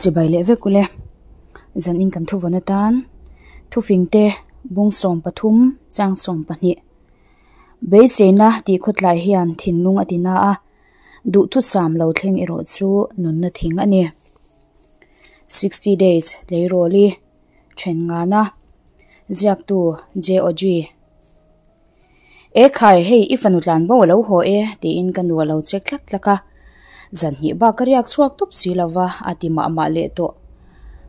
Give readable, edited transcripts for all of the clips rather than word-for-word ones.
Chibai leh vek ule. Zan in kan thu vawn atan thufing te bung 13 chang 12 Beiseina tih khawtlai hian thinlung a ti na a, duhthusam lo thleng erawh chu nunna thing a ni. 60 Days tleirawl-i then ngana ziaktu JOG. E khai, hei i fanu tlan bo a lo haw e, tiin ka nu a lo check tlak tlak a. Zan hnih bak ka riak chhuak tup si lo va, a ti mah mah leh tawh.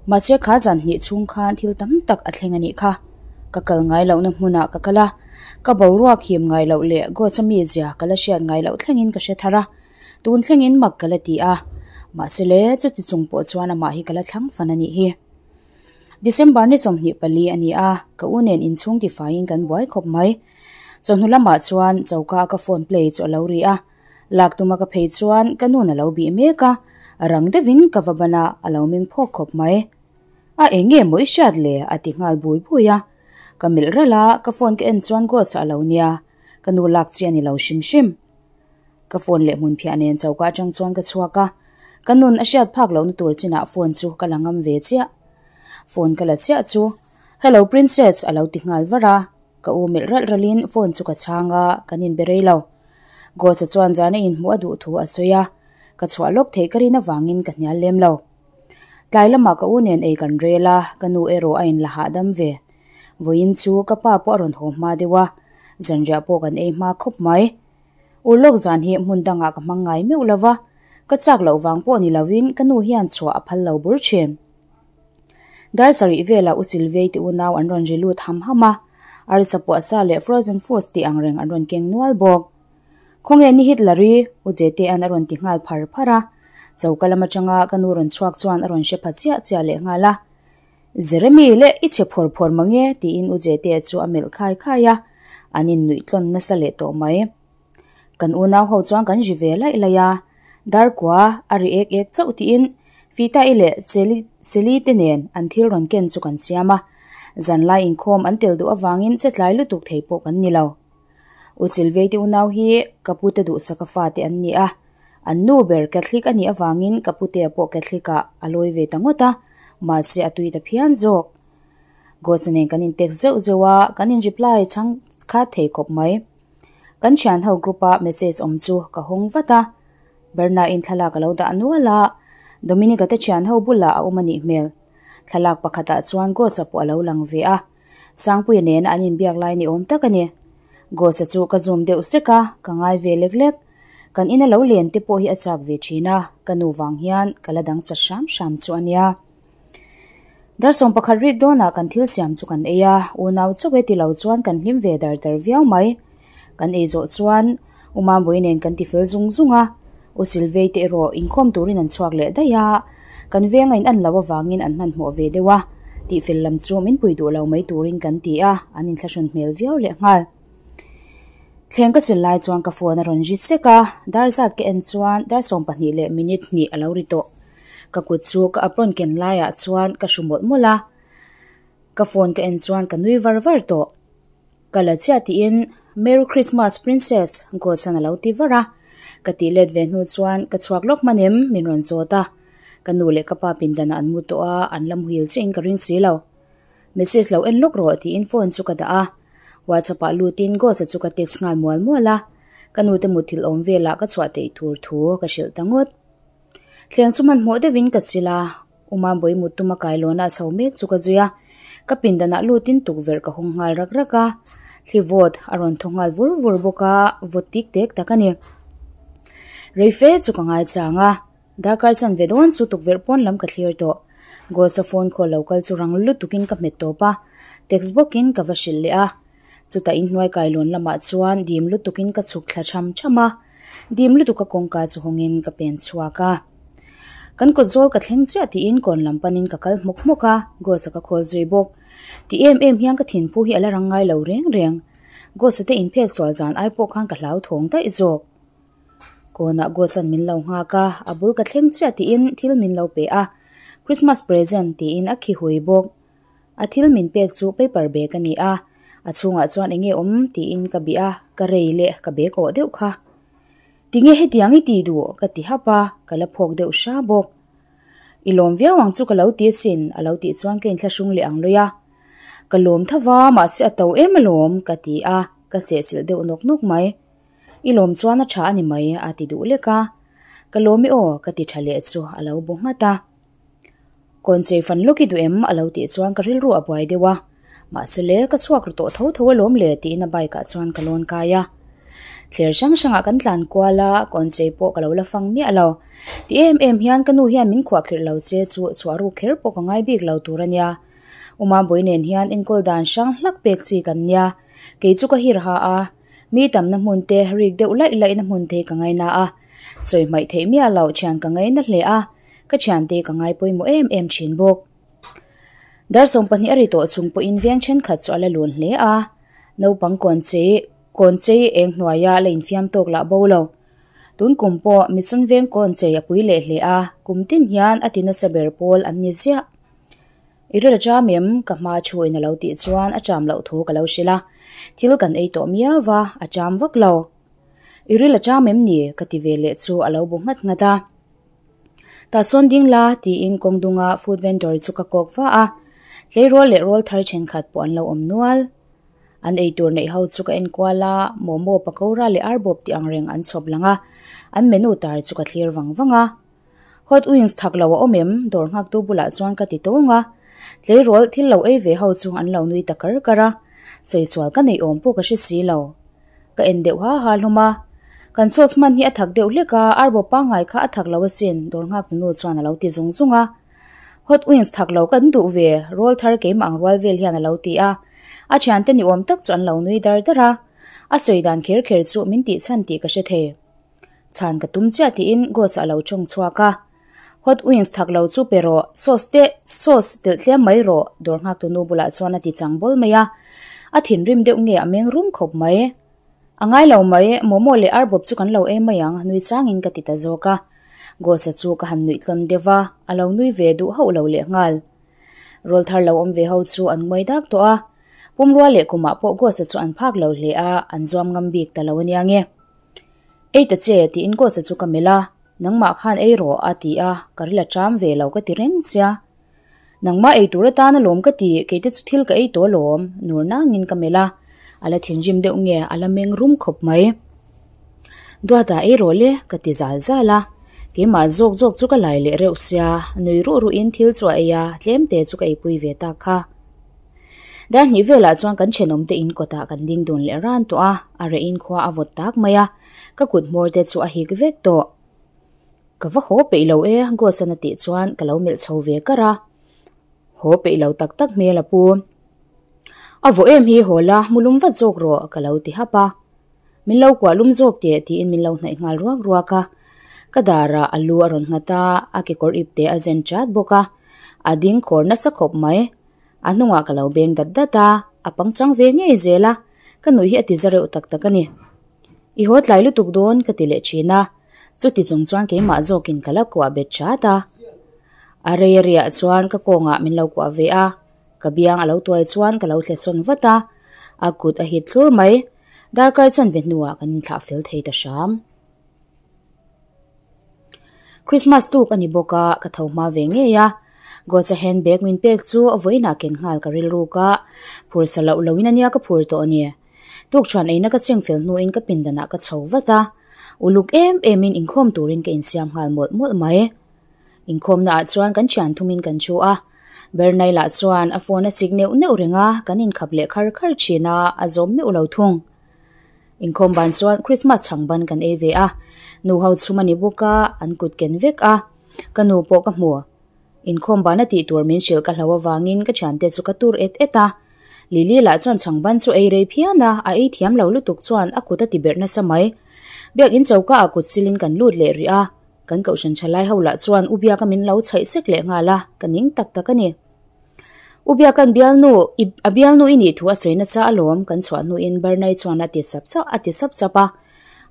Mahse kha zan hnih chhung khan thil tam tak a thleng a nih kha. Ka kal ngai lohna hmunah ka kal a, ka boruak him ngai loh leh Ghost-a mizia ka la hriat ngai loh thlengin ka hre thar a, tun thlengin mak ka la ti a. Mahse le, chuti chung pawh chuan amah hi ka la thlang fan a nih hi. December ni 24 a ni a, ka u nen inchhung tifaiin kan buai khawp mai. Chawhnu lamah chuan choka a ka phone play chu a lo ri a, lak tuma ka phei chuan ka nun a lo bih mek a, rang deuhin ka va ban a, a lo meng phawk khawp mai. A eng nge maw i hriat le? a ti nghal bui bui a. Ka melh ralh a, ka phone ka en chuan Ghost a lo nia, ka nu lak chi a ni lo hrim hrim. Ka phone leh hmun phiah nen choka atang chuan ka chhuak a, ka nun a hriat phak lohna tur chinah phone chu ka la ngam ve chiah. Phone ka la chiah chu, Hello Princess a lo ti nghal var a, ka u melh ralh ralhin phone chu ka chhang a, kan inbe rei lo. Ghost-a chuan zan a inhmuh a duh thu a sawi a, ka chhuah lawk theih ka rin avangin ka hnial lem lo. Tlai lamah ka u nen ei kan rel a, ka nu erawh a inla hahdam ve. Vawiin chu ka pa pawh a rawn haw hma deuh a, zanriah pawh kan ei hma khawp mai. Urlawk zan hi hmun dangah ka hmang ngai meuh lo va, ka chak loh vang pawh ni lovin ka nu hian chhuah a phal lo bur thin. Dar sarih velah U Silvei te unau an rawn ri lut ham ham a, arsa puahsa leh frozen foods tih ang reng an rawn keng nual bawk. Khawnge ni Hitler-i? U Jetea'n a rawn ti nghal phar phar a, choka lam atanga ka nu rawn chhuak chuan a rawn hre pha chiah chiah leh nghal a. Jeremy leh i chhe phawr phawr mange tiin U Jetea chu a melh khai khai a, an innuih tlawn nasa leh tawh mai. Kan unau ho chuan kan ri ve laih laih a, Darkua a ri ek ek chauh tiin Fita-i leh Seli Seli te nen an thil rawn ken chu kan siam a, zanlai inkhawm an tel duh avangin che tlai lutuk thei pawh kan ni lo. U Silvei te unau hi ka pute duhsaka fate an ni a, an nu ber Catholic a nih avangin ka putea pawh Catholic ah a lawi ve ta ngawt a, mahse a tui ta phian zawk. Ghost nen kan in text zeuh zeuh a, kan in reply chhang khat thei khawp mai. Kan thian ho group a message awm chu ka hawng vat a, Berna in thlalak a lo dah nual a, Dominica te thian ho bulah a awm a nih hmel. Thlalak pakhatah chuan Ghost-a pawh a lo lang ve a, Sangpuia nena an inbiak lai ni awm tak a ni. Ghost-a chu ka zoom deuh sek a, ka ngai ve lek lek. Kan ina lo len te pawh hi a chak ve thin a, ka nu vang hian ka la dang chat hram hram chu a nia. Dar 11 rik dawnah kan thil siam chu kan ei a, unau chauh e ti lo chuan kan hlim ve dar dar viau mai. Kan ei zawh chuan U Mambawi nen kan ti fel zung zung a, U Silvei te erawh inkhawm turin an chhuak leh daih a, kan venga in an lo avangin an hmanhmawh ve deuh a, tihfel lam chu min pui duh lo mai turin kan ti a, an inthlahrun hmel viau leh nghal. Thleng ka chil lai chuan ka phone a rawn ri chek a, dar zat ka en chuan dar 12 leh minute hnih a lo ri tawh. Ka kut chu ka apron ken laiah chuan ka hru mawlh mawlh a, ka phone ka en chuan ka nui var var tawh. Ka la chiah tiin Merry Christmas Princess Ghost-an a lo ti var a, ka tih let ve hnu chuan ka chhuak lawk hman em min rawn zawt a, ka nu leh ka pa pindanah an mu tawh a, an la muhil chiah in ka ring si lo. Message lo en lawk rawh tiin phone chu ka dah a, WhatsApp ah lutin Ghost-a chu ka text nghal mual mual a, ka nu te muthilh awm velah ka chhuah theih tur thu ka hrilh ta ngawt. Thleng chu hmanhmawh deuhin ka chil a, U Mambawi mut tuma kailawn a chho mek chu ka zui a, ka pindanah lutin tukverh ka hawng nghal rak rak a, thli vawt a rawn thaw nghal vur vur bawk a, vawt tik tek tak a ni. Reife chu ka ngaichang a, darkar chanve dawn chu tukverh pawn lam ka thlir tawh. Ghost-a phone call lo kal chu rang lutukin ka hmet tawp a, text bawkin ka va hrilh leh a. Chutah inhnuai kailawn lamah chuan dim lutukin ka chhuk thla tham tham a, dim lutuka kawngka chu hawngin ka pen chhuak a. Kan kawt zawl ka thleng chiah tiin kawn lam panin ka kal hmawk hmawk a, Ghost-a ka khawl zui bawk. Ti em em hian ka thinphu hi a la rang ngai lo reng reng. Ghost-a te inphek sual zan ai pawh khan ka hlauthawng daih zawk. Kawnah Ghost-a'n min lo nghak a, a bul ka thleng chiah tiin thil min lo pe a, Christmas present tiin a khi hui bawk. A thil min pek chu paper bag a ni a, a chhungah chuan eng nge awm tiin ka bih a, ka rei leh ka bag awh deuh kha. Tinge hetiang i ti duh? ka ti hap a, ka la phawk deuh hra bawk. I lawm viau ang chu ka lo ti asin, a lo tih chuan ka inthlahrung leh ang lawih a. Ka lawm tho va, mahse a to em alawm, ka ti a, ka chehchilh deuh nawk nawk mai. I lawm chuan a tha a ni mai, a ti duh lek a. Ka lawm i aw, ka ti tha leh chu a lo bu nghat a. Kawnchei fan lawk i duh em? a lo tih chuan ka rilru a buai deuh a. Mahse le, ka chhuak ru tawh tho tho alawm le tiin a bike ah chuan ka lawn kai a. Thler hrang hrangah kan tlan kual a, kawnchei pawh ka lo la fang miah lo. Ti em em hian ka nu hian min khuahkhirh lo che chu chhuah ruk kher pawh ka ngai bik lo tur a nia. U Mambawii nen hian enkawl dan hrang hlak pek chi kan nia. Kei chu ka hir ha a, mi tamna hmun te rik deuh laih laihna hmun te hi ka ngaina a. Sawi hmaih theih miah loh thian ka ngaina hle a. Ka thiante ka ngai pawimawh em em thin bawk. Dar 20 a ri tawh chung pawhin veng thenkhat chu a la lun hle a. Naupang kawnchei kawnchei eng hnuaia la infiam tawk lah bo lo. Tun kum pawh Mission veng kawnchei a pui leh hle a, kum tin hian a ti nasa ber pawl an ni ziah. I ril a cham em? Ka hma thu in a lo tih chuan a cham loh thu ka lo hrilh a. Thil kan ei tawh miau va, a cham vak lo. I ril a cham em ni? Ka ti ve leh chu a lo bu nghat nghat a. Tah sawn ding la tiin kawng dunga food vendor chu ka kawk va a, tleirawl leh rawl thar thenkhat pawh an lo awm nual. An eitur neih ho chu ka en kual a, momo pakora leh arbawp tih ang reng an chhawp lang a, an menu tar chu ka thlir vang vang a. Hot wings thak lo a awm em? Dawr nghaktu bulah chuan ka ti tawng a, tleirawl thil lo ei ve ho chu an lo nui ta kar kar a, sawichhual ka neih awm pawh ka hre si lo. Ka en deuh ha ha hlawm a, kan sauce hman hi a thak deuh hlek a, arbawp pangngai kha a thak lo asin, dawr nghak tunu chuan a lo ti zung zung a. Hot wings thak lo kan duh ve, rawl thar keimah ang rual vel hian a lo ti a. A thiante ni awm tak chu an lo nui dar dar a, a sawi dan kher kher chu min tih chhan tih ka hre thei. Chhan ka tum chiah tiin Ghost a lo tawng chhuak a. Hot wings thak lo chu pe rawh, sauce te sauce telh tlem mai rawh, dawr nghak tunu bulah chuan a ti chang bawl mai a. A thinrim deuh nge a meng rum khawp mai. A ngai lo mai, momo leh arbawp chu kan lo ei mai ang, nui changin ka ti ta zawk a. Ghost a chu ka han nuih tlawn deuh va, a lo nui ve duh hauh lo lehnghal. Rawl thar lo awm ve ho chu an ngawi dak tawh a. Pumrua leh kumah pawh Ghost a chu an phak lo hle a, an zuam ngam bik ta lo ania nge. Ei ta che, tiin Ghost a chu ka melh a. Nangmah khan ei rawh, a ti a, ka ril a ṭam ve lo ka ti reng sia. Nangmah ei tur atan alawm ka ti, keite chu thil ka ei tawh alawm, nur nangin ka melh a, a la thinrim deuh nge a la meng rum khawp mai. Duata ei rawh le, ka ti zal zal a, keimah zawk zawk chu ka lai leh reuh sia, nui ruh ruhin thil chu a ei a, tlem te chu ka eipui ve tak kha. Dar hnih velah chuan kan thenawmte in kawtah kan ding dun leh ran tawh a, a reh in khua a vawt tak mai a, ka kut hmawr te chu a hik vek tawh. Ka va haw peih lo e, Ghost-an a tih chuan ka lo melh chho ve kar a. Haw peih lo tak tak hmel a pu. A vawh em hi haw la, mu lum vat zawk rawh, ka lo ti hap a. Min lo kuah lum zawk teh tiin min lo hnaih nghal ruak ruak a. Ka darah a lu a rawn nghat a, a kekawr ip te a zen chat bawk a. A ding khawr nasa khawp mai. A hnungah ka lo beng dat dat a, a pangchang ve ngei zel a, ka nuih hi a ti za reuh tak tak a ni. I haw tlai lutuk dawn ka ti leh thin a, chuti chung chuan keimah zawkin ka la kuah bet that a. A rei a riah chuan ka kawngah min lo kuah ve a, ka biang a lo tuai chuan ka lo thle sawn vat a, a kut a hit thlur mai. Darkar chanve hnuah kan inthlah fel thei ta hram. Christmas tuk a ni bawk a, ka tho hma ve ngei a. Ghost-a handbag min pek chu vawiinah ken nghal ka rilruk a, phur sa loh loin ania ka phur tawh a ni. Tukṭhuan eina ka cheng fel hnuin ka pindanah ka chho vat a, uluk em emin inkhawm turin ka insiam nghal mawlh mawlh mai. Inkhawmnaah chuan kan thian thumin kan thu a, Bernai lah chuan a phone a chik neuh neuh reng a, kan inkhap leh khar khar thin a, a zawm meuh lo thung. Inkhawm ban chuan Christmas chhang ban kan ei ve a, nu ho chhum a ni bawk a, an kut ken vek a, ka nu pawh ka hmu. Inkhawm ban a tih tur min hrilh ka hlo avangin ka thiante chu ka tur et et a. Lily lah chuan chhangban chu ei rei phian a, a ei thiam lo lutuk chuan a kut a ti berh nasa mai. Biakin choka ah kut silin kan lut leh rih a, kan kohhran thalai ho lah chuan U Biaka min lo chhaih sek leh nghal a, ka ning tak tak a ni. U Biaka'n bialnu, a bialnu i nih thu a sawi nasa alawm, kan chhuah hnuin Bernai chuan a ti sap chauh a ti sap sap a.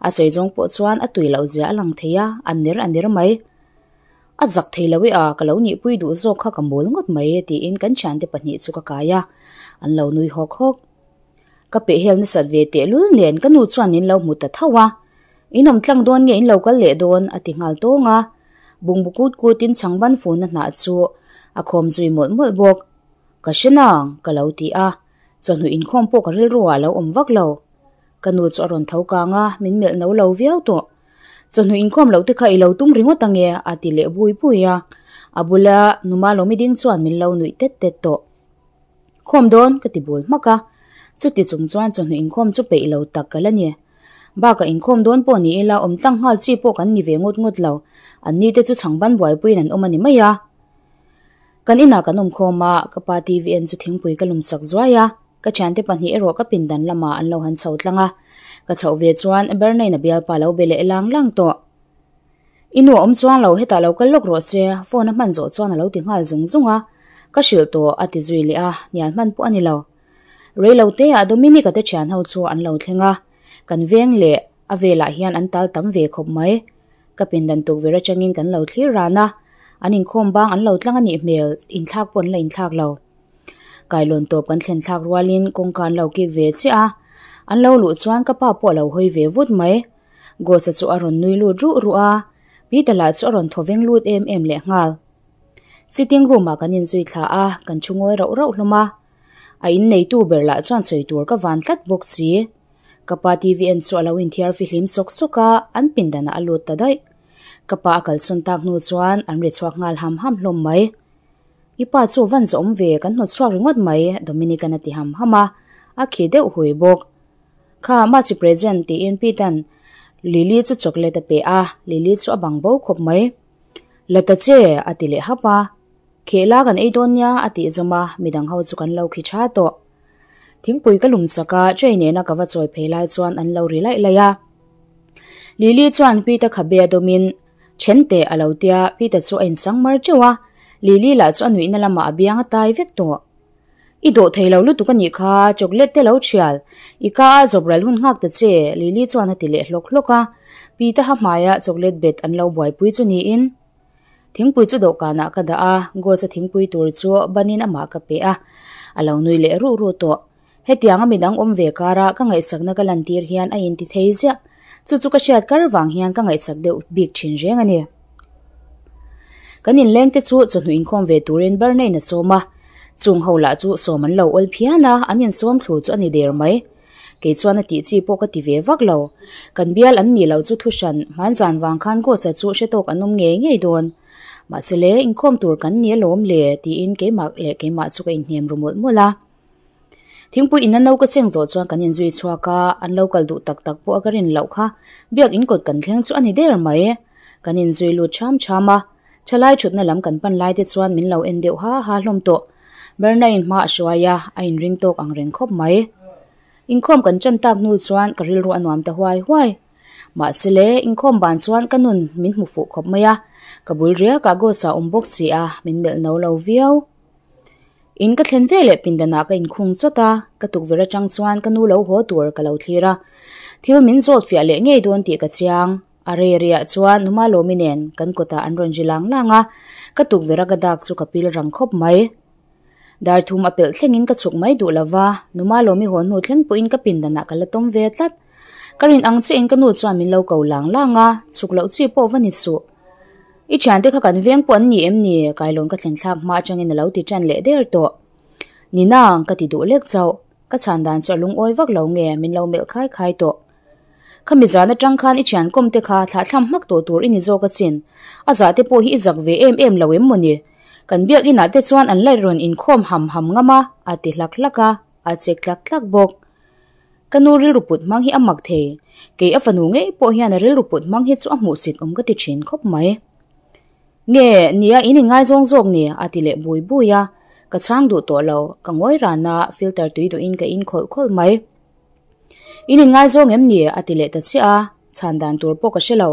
A sawi zawng pawh chuan a tui loh zia a lang thei a, a ner a ner mai. A zak thei lo e a, ka lo nihpui duh zawk kha ka mawl ngawt mai tiin kan thiante pahnih chu ka kai a, an lo nui hawk hawk. Ka pehhel nasat ve tehlul nen ka nu chuan min lo hmu ta tho a, In awm tlang dawn nge in lo kal leh dawn a ti nghal tawng a. Bungbu kut kutin chhangban funa hnah chu a khawm zui mawlh mawlh bawk. Ka hre nang, ka lo ti a. Chawhnu inkhawm pawh ka rilru ah a lo awm vak lo. Ka nu chu a rawn tho kang a, min melh no lo viau tawh. Chawhnu inkhawm loh te kha i lo tum ringawt ange, a ti leh bui bui a. A bula numa lawmi ding chuan min lo nuih tet tet tawh. Khawm dawn, ka ti bul hmak a. Chuti chung chuan chawhnu inkhawm chu peih lo tak ka la ni. Bakah inkhawm dawn pawh ni ila awm tlang nghal chi pawh kan ni ve ngawt ngawt lo. An ni te chu chhangban buaipuiin an awm a ni mai a. Kan inah kan awm khawm a, ka pa TV en chu thingpui ka lum sak zuai a. Ka thiante pahnih erawh ka pindan lamah an lo han chho tlang a. Ka chhoh ve chuan Bernain a bialpa lo be leh lang lang tawh. I nu a awm chuang lo, hetah lo kal lawk rawh se, phone a hman zawh chuan a lo ti nghal zung zung a. Ka hrilh tawh, a ti zui leh a, hnial hman pawh a ni lo. Rei lo te ah Dominic-a te thian ho chu an lo thleng a, kan veng leh a velah hian an tal tam ve khawp mai. Ka pindan tukverh atangin kan lo thlir ran a, an inkhawm bang an lo tlang a nih hmel, inthlak pawh an la inthlak lo. Kailawn tawp kan thlen thlak rualin kawngka an lo kik ve chiah a, an lo luh chuan ka pa pawh a lo hawi ve vut mai. Ghost-a chu a rawn nui lut ruh ruh a, Peter lah chu a rawn thaw veng lut em em leh nghal. Sitting room ah kan inzui thla a, kan thu ngawi rauh rauh hlawm a. A inneitu ber lah chuan sawi tur ka van tlat bawk si. Ka pa TV en chu a lo inthiar fihlim sawk sawk a, an pindanah a lut ta daih. Ka pa a kalsawn tak hnu chuan an ri chhuak nghal ham ham hlawm mai. I pa chu van zawh awm ve, kan hnawt chhuak ringawt mai, Dominic-an a ti ham ham a, a khi deuh hui bawk. Kha Machi present tiin Pete-a'n Lily chu chocolate a pe a, Lily chu a bang bo khawp mai. La ta che, a ti leh hap a. Khehla kan ei dawn nia, a tih zawm a, midang ho chu kan lo khi tha tawh. Thingpui ka lum chak a, tray nena ka va chawi phei lai chuan an lo ri laih laih a. Lily chuan Pete-a khabe a dawmin, Then teh a lo tia, Pete-a chu a insang mar teuh a, Lily lah chu a nuihna lamah a biang a tai vek tawh. I dawh thei lo lutuk a nih kha, chocolate te lo thial. I ka a zawp ral hun nghak ta che, Lily chuan a ti leh hlawk hlawk a. Pita ha hmaia chocolate bet an lo buaipui chu niin. Thingpui chu dawhkanah ka dah a, Ghost-a thingpui tur chu banin amah ka pe a. A lo nui leh ruh ruh tawh. Hetianga midang awm ve kara ka ngaihsakna ka lantir hian a inti thei ziah. Chu chu ka hriat kar vang hian ka ngaihsak deuh bik thin reng a ni. Kan inleng te chu chawhnu inkhawm ve turin Barney-in a sawm a. Chung ho lah chu sawm an lo awl phian a, an insawm thlu chu a ni der mai. Kei chuan a tih chi pawh ka ti ve vak lo. Kan bial an nih loh chu thuhran, hmanzan vang khan Ghost-a chu hre tawk an awm ngei ngei dawn. Mahse le, inkhawm tur kan ni alawm le, tiin keimah leh keimah chu ka inhnem ru mawlh mawlh a. Thingpui in a no ka cheng zawh chuan kan inzui chhuak a, an lo kal duh tak tak pawh a ka rin loh kha. Biak in kawt kan thleng chu a ni der mai. Kan inzui lut ṭham ṭham a, ṭhalai ṭhutna lam kan pan lai te chuan min lo en deuh ha ha hlawm tawh. Berna in hma a hruai a, a inring tawk ang reng khawp mai. Inkhawm kan ṭan tak hnu chuan ka rilru a nuam ta huai huai. Mahse le, inkhawm ban chuan ka nun min hmu fuh khawp mai a, ka bul riakah Ghost-a awm bawk si a, min melh no lo viau. In ka thlen ve leh pindanah ka inkhung chawt a, ka tukverh atang chuan ka nu lo haw tur ka lo thlir a. Thil min zawt fiah leh ngei dawn tih ka chiang. A rei riah chuan Numa Lawmi nen kan kawtah an rawn ri lang lang a, ka tukverh a ka dak chu ka pil rang khawp mai. Dar thum a pelh thlengin ka chhuk mai duh lova, Numa Lawmi haw hnu thleng pawhin ka pindanah ka la tawm ve tlat. Ka rin ang chiahin ka nu chuan min lo ko lang lang a, chhuk loh chi pawh va ni suh. I thiante kha kan veng pawh an ni em ni? Kailawn ka thlen thlak hma atangin a lo ti tan leh der tawh. Ni nang, ka ti duh lek chauh. Ka chhan dan chu a lungawi vak lo nge min lo melh khai khai tawh. Khami zan atang khan i thian kawm te kha thlahthlam hmak tawh tur i ni zawk asin. A zah te pawh hi i zak ve em em lo em mawni? Kan biak inah te chuan an la rawn inkhawm ham ham ngam a, a ti hlak hlak a, a chek tlak tlak bawk. Ka nu rilru put hmang hi a mak thei. Kei a fanu ngei pawh hian a rilru put hmang hi chu a hmuhsit awm ka ti thin khawp mai. Nge, nia in inngaizawng zawk ni? a ti leh bui bui a. Ka chhang duh tawh lo, ka ngawi ran a, filter tui duhin ka in khawlh khawlh mai. In inngaizawng em ni? a ti leh ta chiah a, chhan dan tur pawh ka hre lo.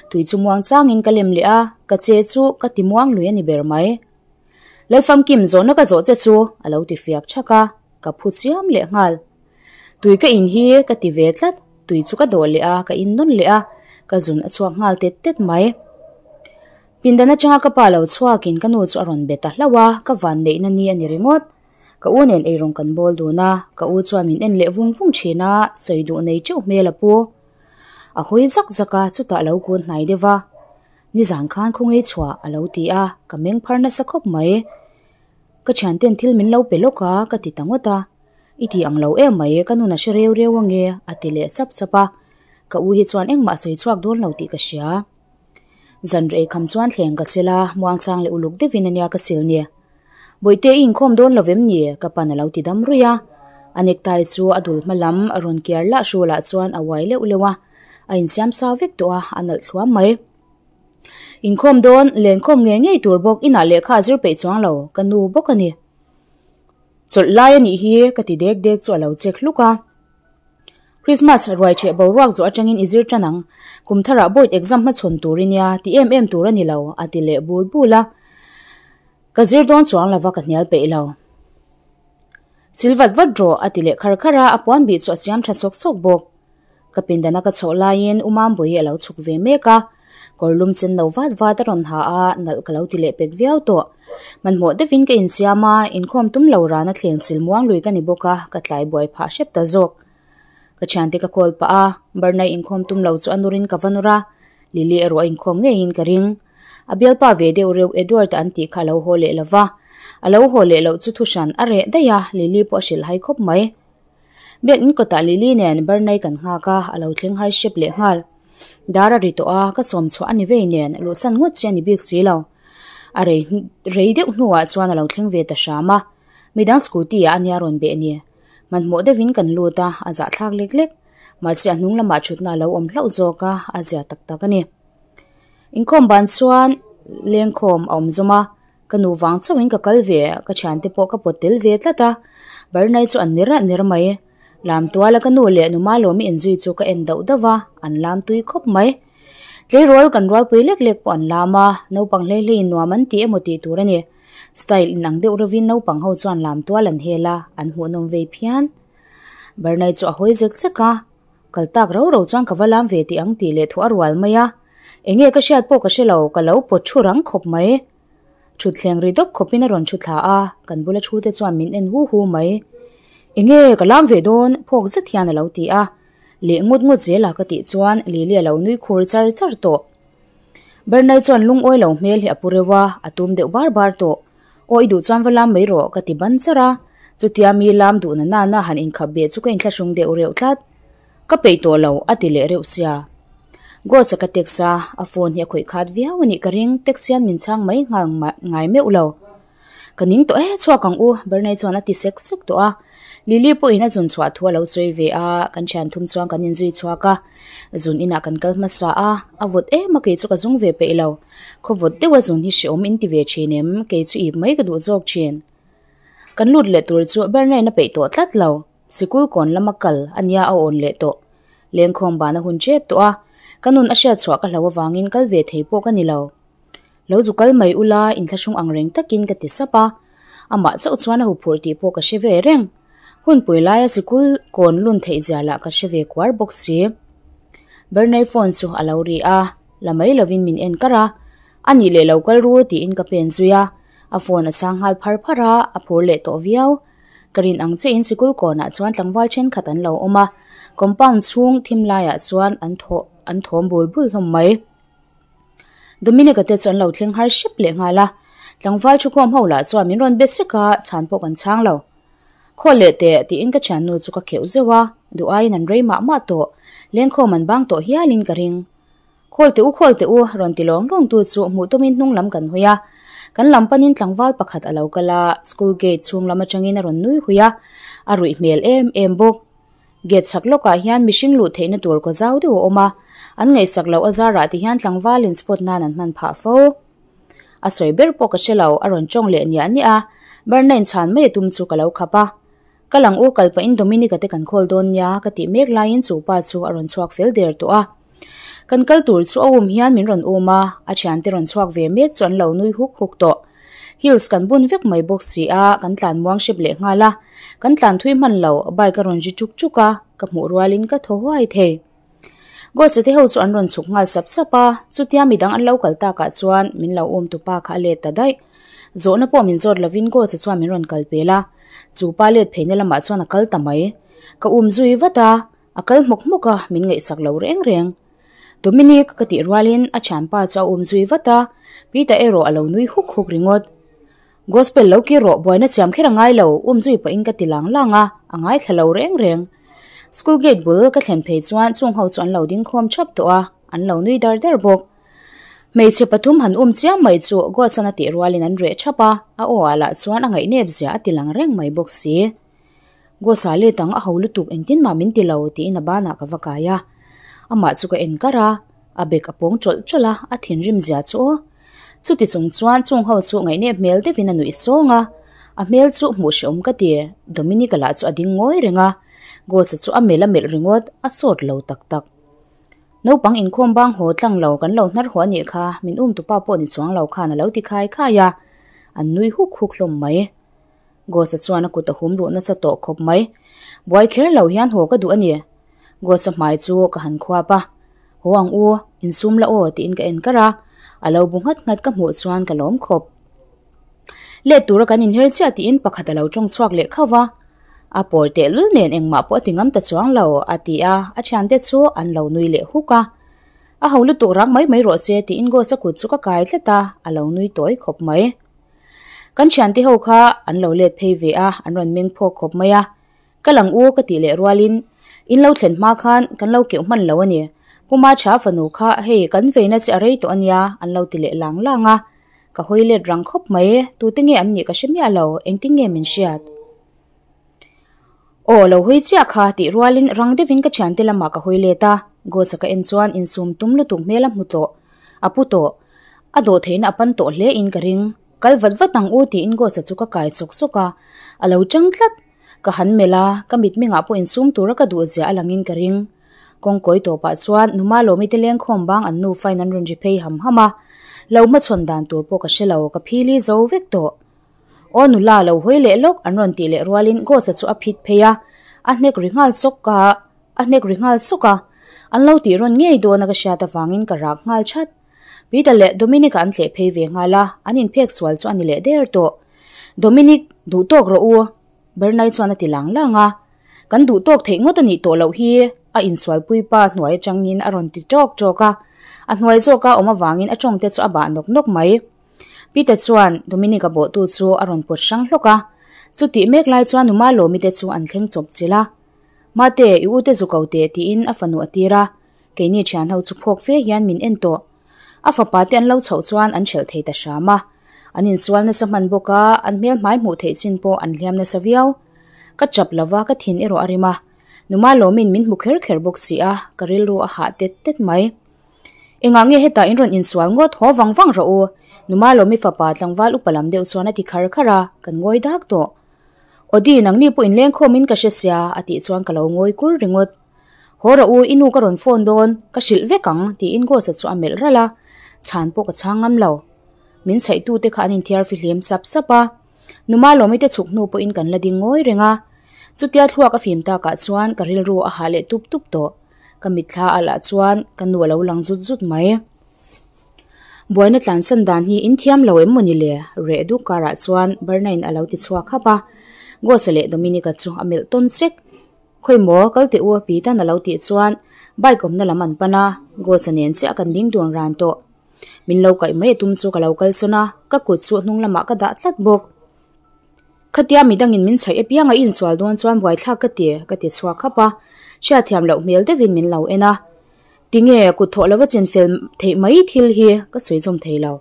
Tui chu muang changin ka lem leh a, ka che chu ka ti muang lui a ni ber mai. Lalfamkim zawhna ka zawh che chu a lo ti fiak thak a, ka phu chiam leh nghal. Tui ka in hi ka ti ve tlat, tui chu ka dawh leh a, ka in nawn leh a, ka zun a chhuak nghal tet tet mai. Pindan atanga ka pa lo chhuakin ka nu chu a rawn be ta hlauh a, ka van neihna ni a ni ringawt. Ka u nen eirawng kan bawl dun a, ka u chuan min en leh vung vung thin a, sawi duh nei teuh hmel a pu. A hawi zak zak a, chutah a lo kun hnai deuh va. Nizan khan khawngei chhuah a lo ti a, ka meng phar nasa khawp mai. Ka thianten thil min lo pe lawk a, ka ti ta ngawt a. I ti ang lo em mai, ka nun a hre reu reu ange, a ti leh chap chap a. Ka u hi chuan engmah a sawi chhuak dawn lo tih ka hria. Zan rei kham chuan thleng ka chel a, muangchang leh uluk deuhin ania ka sil ni. Bawihte i inkhawm dawn lo vem ni? Ka pan a lo ti dam ruih a. A necktie chu a dul hma lam a rawn kiar lah hrulah chuan a uai leuh leuh a. A insiam sa vek tawh a, a nalh thluam mai. Inkhawm dawn, lenkhawm ngei ngei tur bawk inah lehkha a zir peih chuang lo, ka nu bawk a ni. Chawlh lai a nih hi ka ti dek dek chu a lo chek hluk a. Christmas ruai ṭheh boruak zawh aṭangin i zir ṭan ang. Kum tharah board exam hmachhawn tur i nia, ti em em tur a ni lo, a ti leh bul bul a. Ka zir dawn chuang lova ka hnial peih lo. Sil vat vat rawh, a ti leh khar khar a, a puan bih chu a siam ṭha sawk sawk bawk. Ka pindana ka chhoh laiin U Mambawi a lo chhuk ve mek a, kawr lum sen lo vat vat a rawn ha a, nalh ka lo ti leh pek viau tawh. Hmanhmawh deuhin ka insiam a, inkhawm tum lo rana thleng sil muang lui ka ni bawk a, ka tlai buai phah hrep ta zawk. Ka thiante ka call pah a, Barnai inkhawm tum lo chu a nurin ka va nur a, Lily erawh a inkhawm ngeiin ka ring. A bialpa ve deuh reuh Edward an tih kha a lo haw leh lo va, a lo haw leh loh chu thuhran a reh daih a, Lily pawh a hrilh hai khawp mai. Biakinn kawtah Lily nen Barnai kan nghak a, a lo thleng har hrep leh nghal. Dar a ri tawh a, ka sawm chhuah a ni vei nen, luhsan ngawt chi a ni bik si lo. A rei rei deuh hnuah chuan a lo thleng ve ta hram a, midang scooty ah a nia rawn beh ni. Hmanhmawh deuhin kan lut a, a zahthlak lek lek. Mahse a hnung lamah thutna a lo awm hlauh zawk a, a zia tak tak a ni. Inkhawm ban chuan lengkhawm a awm zawm a, Ka nu vang chauhin ka kal ve, ka thiante pawh ka pawt tel ve tlat a, Barnai chu an ner a ner mai. Lam tuala ka nu leh nu Malawmi inzui chu ka en dauh dauh va, an lam tui khawp mai. Tleirawl kan rualpui lek lek pawh an lam a, naupang hlei hleiin nuam an ti emaw tih tur a ni. Style inang deuh rovin naupang ho chuan lam tual an hel a, an hmuhnawm vei phian. Barnai chu a hawi zek zek a, Kal tak rau rau chuan ka va lam ve tih ang tih leh thu a rual mai a, enge ka hriat pawh ka hre lo, ka lo pawt thu rang khawp mai. Thutthleng ri dawp khawpin a rawn thu thla a, kan bula thu te chuan min en hu hu mai. Enge ka lam ve dawn? phawk zet hian a lo ti a, leh ngut ngut zela ka tih chuan Lily a lo nui khur char char tawh. Bernai chuan lungawi lo hmel hi a pu reuh a, a tum deuh bar bar tawh. Aw i duh chuan va lam mai rawh ka ti ban char a, chutia mi lam duh na nana han inkhap beh chu ka inthlahrung deuh reuh tlat. Ka peih tawh lo a ti leh reuh sia. Ghost a ka text a, a phone hi a khawih khat viau a nih ka ring, text hian min chhang mai nghal ngai meuh lo. Ka ning tawh e, chhuak ang u, Bernay chuan a ti sek sek tawh a. Lily pawhin a zun chhuah thu a lo sawi ve a, kan thian thum chuan kan inzui chhuak a. Zun inah kan kal hmasa a, a vawt em a kei chu ka zung ve peih lo. Khaw vawt deuh a zun hi hreawm in ti ve thin em, kei chu ip mai ka duh zawk thin. Kan lut leh tur chu Bernay-in a peih tawh tlat lo. Sikul kawn lama kal a nia a awn leh tawh. Lengkhawm ban a hun tep tawh a, ka nun a hriat chhuah ka hlo avangin kal ve thei pawh ka ni lo. Lo zu kal mai ula, inthlahrung ang reng takin ka ti sap a. Amah chauh chuan a huphurh tih pawh ka hre ve reng. Hunpui laia sikul kawn lun theih zia lah ka hre ve kuar bawk si. Bernay phone chu a lo ri a, la mai lovin min en kar a. A nih leh lo kal ru tiin ka pen zui a. A phone a chhang nghal phar phar a, a phur leh tawh viau. Ka rin ang chiahin sikul kawnah chuan tlangval thenkhat an lo awm a, compound chhung thim laiah chuan an thaw an thawm bul bul hlawm mai. Dominic-a te chu an lo thleng har hrep leh nghal a, tlangval thukhawm ho lah chuan min rawn be sek a, chhan pawh kan chhang lo. Khaw leh teh tiin ka thiannu chu ka kheuh zeuh a, duh aiin an rei mah mah tawh, lengkhawm an bang tawh hialin ka ring. Khawl teh u khawl teh u rawn ti lawng lawng tu chu hmuh tumin hnung lam kan hawi a, kan lam panin tlangval pakhat a lo kal a, school gate chhung lam atangin a rawn nui hui a, a ruih hmel em em bawk. Gate chhak lawkah hian mihring luh theihna tur kaw zau deuh a awm a, an ngaihsak loh a zarah ti hian tlangvalin spot nan an hman phah fo. A sawi ber pawh ka hre lo, a rawn tawng leh niah niah a, Barna inchhan mai a tum chu ka lo khap a. Ka lang u kal pahin Dominic-a te kan khawl dawn nia ka tih mek laiin chu pa chu a rawn chhuak fel der tawh a. Kan kal tur chu a um hian min rawn um a, a thiante rawn chhuak ve mek chu an lo nui huk huk tawh. Heels kan bun vek mai bawk si a, kan tlan muang hrep leh nghal a. Kan tlan thui hman lo, bike a rawn ri chuk chuk a, ka hmuh rualin ka thaw huai thei. Ghost-a te ho chu an rawn chhuk nghal sap sap a, chutia midang an lo kal takah chuan min lo um tupa kha a let ta daih. Zawhna pawh min zawt lovin Ghost-a chuan min rawn kal pel a, chu pa let pheina lamah chuan a kal ta mai. Ka um zui vat a. A kal hmawk hmawk a, min ngaihsak lo reng reng. Dominic ka tih rualin a thianpa chu a um zui vat a, Peter erawh a lo nui huk huk ringawt. Gospel lo kir rawh, buaina chiam kher a ngai lo, um zui pawhin ka ti lang lang a, a ngaithla lo reng reng. School gate bul ka thlen phei chuan chung ho chu an lo ding khawm thap tawh a, an lo nui dar dar bawk. Hmeichhe pathum han um chiam mai chu Gosan a tih rualin an reh thap a, a aw ah lah chuan a ngaihnep zia a ti lang reng mai bawk si. Gosa let ang a ho lutuk engtin mah min ti lo tiin a banah ka va kai a, amah chu ka en kar a, a bek a pawng tawlh tawlh a, a thinrim zia chu aw. Chuti chung chuan chung ho chu ngaihnep hmel deuhin a nuih sawng a, a hmel chu hmuh hrehawm ka ti, Dominica lah chu a ding ngawi reng a, Gosa chu a melh a melh ringawt, a sawt lo tak tak. Naupang inkhawm bang haw tlang lo kan lo hnar haw anih kha, min um tupa pawh ni chuang lo khan a lo ti khai khai a, an nui huk huk hlawm mai. Gosa chuan a kut a hum ruh nasa tawh khawp mai. Buai kher lo hian haw ka duh a ni. Gosa hmai chu ka han khuap a, Haw ang u, insum la aw tiin ka en kar a, a lo bu nghat nghat ka hmuh chuan ka lawm khawp. Let tura kan inher chiah tiin pakhat a lo tawng chhuak leh khauh va, A pawr tehlul nen engmah pawh a ti ngam ta chuang lo, a ti a, a thiante chu an lo nui leh huk a. A ho lutuk rak mai mai rawh se tiin Ghost-a kut chu ka kai tlat a, a lo nui tawi khawp mai. Kan thiante ho kha an lo let phei ve a, an rawn meng phawk khawp mai a. Ka lang u ka tih leh rualin, In lo thlen hma khan kan lo keuh hman lo a ni. Pu Macha fanu kha hei kan veina che a rei tawh a nia, an lo ti leh lang lang a. Ka hawi let rang khawp mai, tute nge an nih ka hre miah lo, engtin nge min hriat? Aw, lo hawi chiah kha tih rualin rang deuhin ka thiante lamah ka hawi let a, Ghost-a ka en chuan insum tum lutuk hmel a hmu tawh, a pu tawh. A dawh theihna a pan tawh hle in ka ring. Kal vat vat ang u tiin Ghost-a chu ka kai sawk sawk a, a lo chang tlat. Ka han melh a, ka mitmengah pawh insum tura ka duh zia a langin ka ring. Kawngkawi tawpah chuan Numa Lawmi te lengkhawm bang an nufain an rawn ri phei ham ham a, lo hmachhawn dan tur pawh ka hre lo, ka phili zo vek tawh. Aw nula lo hawi leh lawk an rawn tih leh rualin Ghost-a chu a phit phei a, a hnek ri nghal sawk a, a hnek ri nghal sawk a. An lo tih rawn ngei dawn a ka hriat avangin ka rak nghal that. Peter leh Dominic-a an tleh phei ve nghal a, an inphek sual chu a ni leh der tawh. Dominic, duh tawk rawh u. Bernai chuan a ti lang lang a, Kan duh tawk theih ngawt a nih tawh loh hi a insualpui pa hnuai atangin a rawn ti tawk tawk a, a hnuai zawka awm avangin a tawngte chu a bah nawk nawk mai. Peter chuan Dominic-a bawhtu chu a rawn pawt hrang hlawk a, chutih mek lai chuan Numa Lawmi te chu an thleng chawp chilh a, Mate, i ute zu ko teh tiin a fanu a tir a, keini thian ho chu phawk fe hian min en tawh. A fapa te an lo chhoh chuan an hrelh thei ta hram a, an insual nasa hman bawk a, an hmel hmai hmuh theih chin pawh an hliam nasa viau. Ka chap lo va, ka thin erawh a rim a, numa lawmin min hmu kher kher bawk si a, ka rilru a hah tet tet mai. Engah nge hetah in rawn insual ngawt haw vang vang rawh u, numa lawmi fapa tlangval upa lam deuh chuan a ti khar khar a, kan ngawi dak tawh. Aw-di, nangni pawh inlengkhawmin ka hre sia, a tih chuan ka lo ngawi kur ringawt. Haw rawh u, i nu ka rawn phone dawn, ka hrilh vek ang, tiin Ghost-a chu a melh ralh a, chhan pawh ka chhang ngam lo. Min chhaihtute kha an inthiar fihlim sap sap a, Numa Lawmi te chhuk hnu pawhin kan la ding ngawi reng a. Chutia thluak a fim takah chuan ka rilru a hah leh tup tup tawh. Ka mitthla ah lah chuan ka nu a lo lang zut zut mai. Buaina tlansan dan hi in thiam lo em mawni le? Reh duk karah chuan Bernain a lo ti chhuak hap a, Ghost-a leh Dominic-a chu a melh tawn sek. Khawi maw, kal teh u a pi tan a lo tih chuan bike awmna lam an pan a, Ghost-a nen chiah kan ding dun ran tawh. Min lo kaih mai a tum chu ka lo kal sawn a, ka kut chu hnung lamah ka dah tlat bawk. Khatia midangin min chhaih apiang a i insual dawn chuan buaithlak ka ti, ka ti chhuak khap a, hriatthiam loh hmel deuhin min lo en a. Tinge kut thawh lova chinfel theih mai thil hi ka sawi zawm thei lo.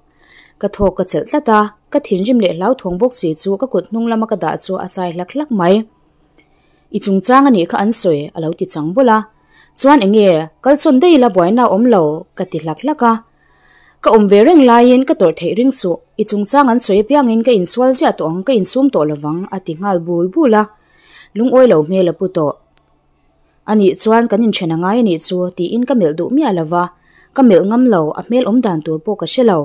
Ka thawk ka chelh tlat a, ka thinrim leh hlauthawng bawk si chu ka kut hnung lama ka dah chu a sai hlak hlak mai. I chungchang a nih kha an sawi a lo ti chang bawlh a, chuan eng nge kalsawn daih ila buaina a awm lo ka ti hlak hlak a. Ka awm ve reng laiin ka tawrh theih ring suh, i chungchang an sawi apiangin ka insual ziah tawh ang ka insum tawh lovang a ti nghal bul bul a, lungawi lo hmel a pu tawh. A nih chuan kan inthen a ngai a nih chu tiin ka melh duh miah lova, ka melh ngam lo a hmel awm dan tur pawh ka hre lo.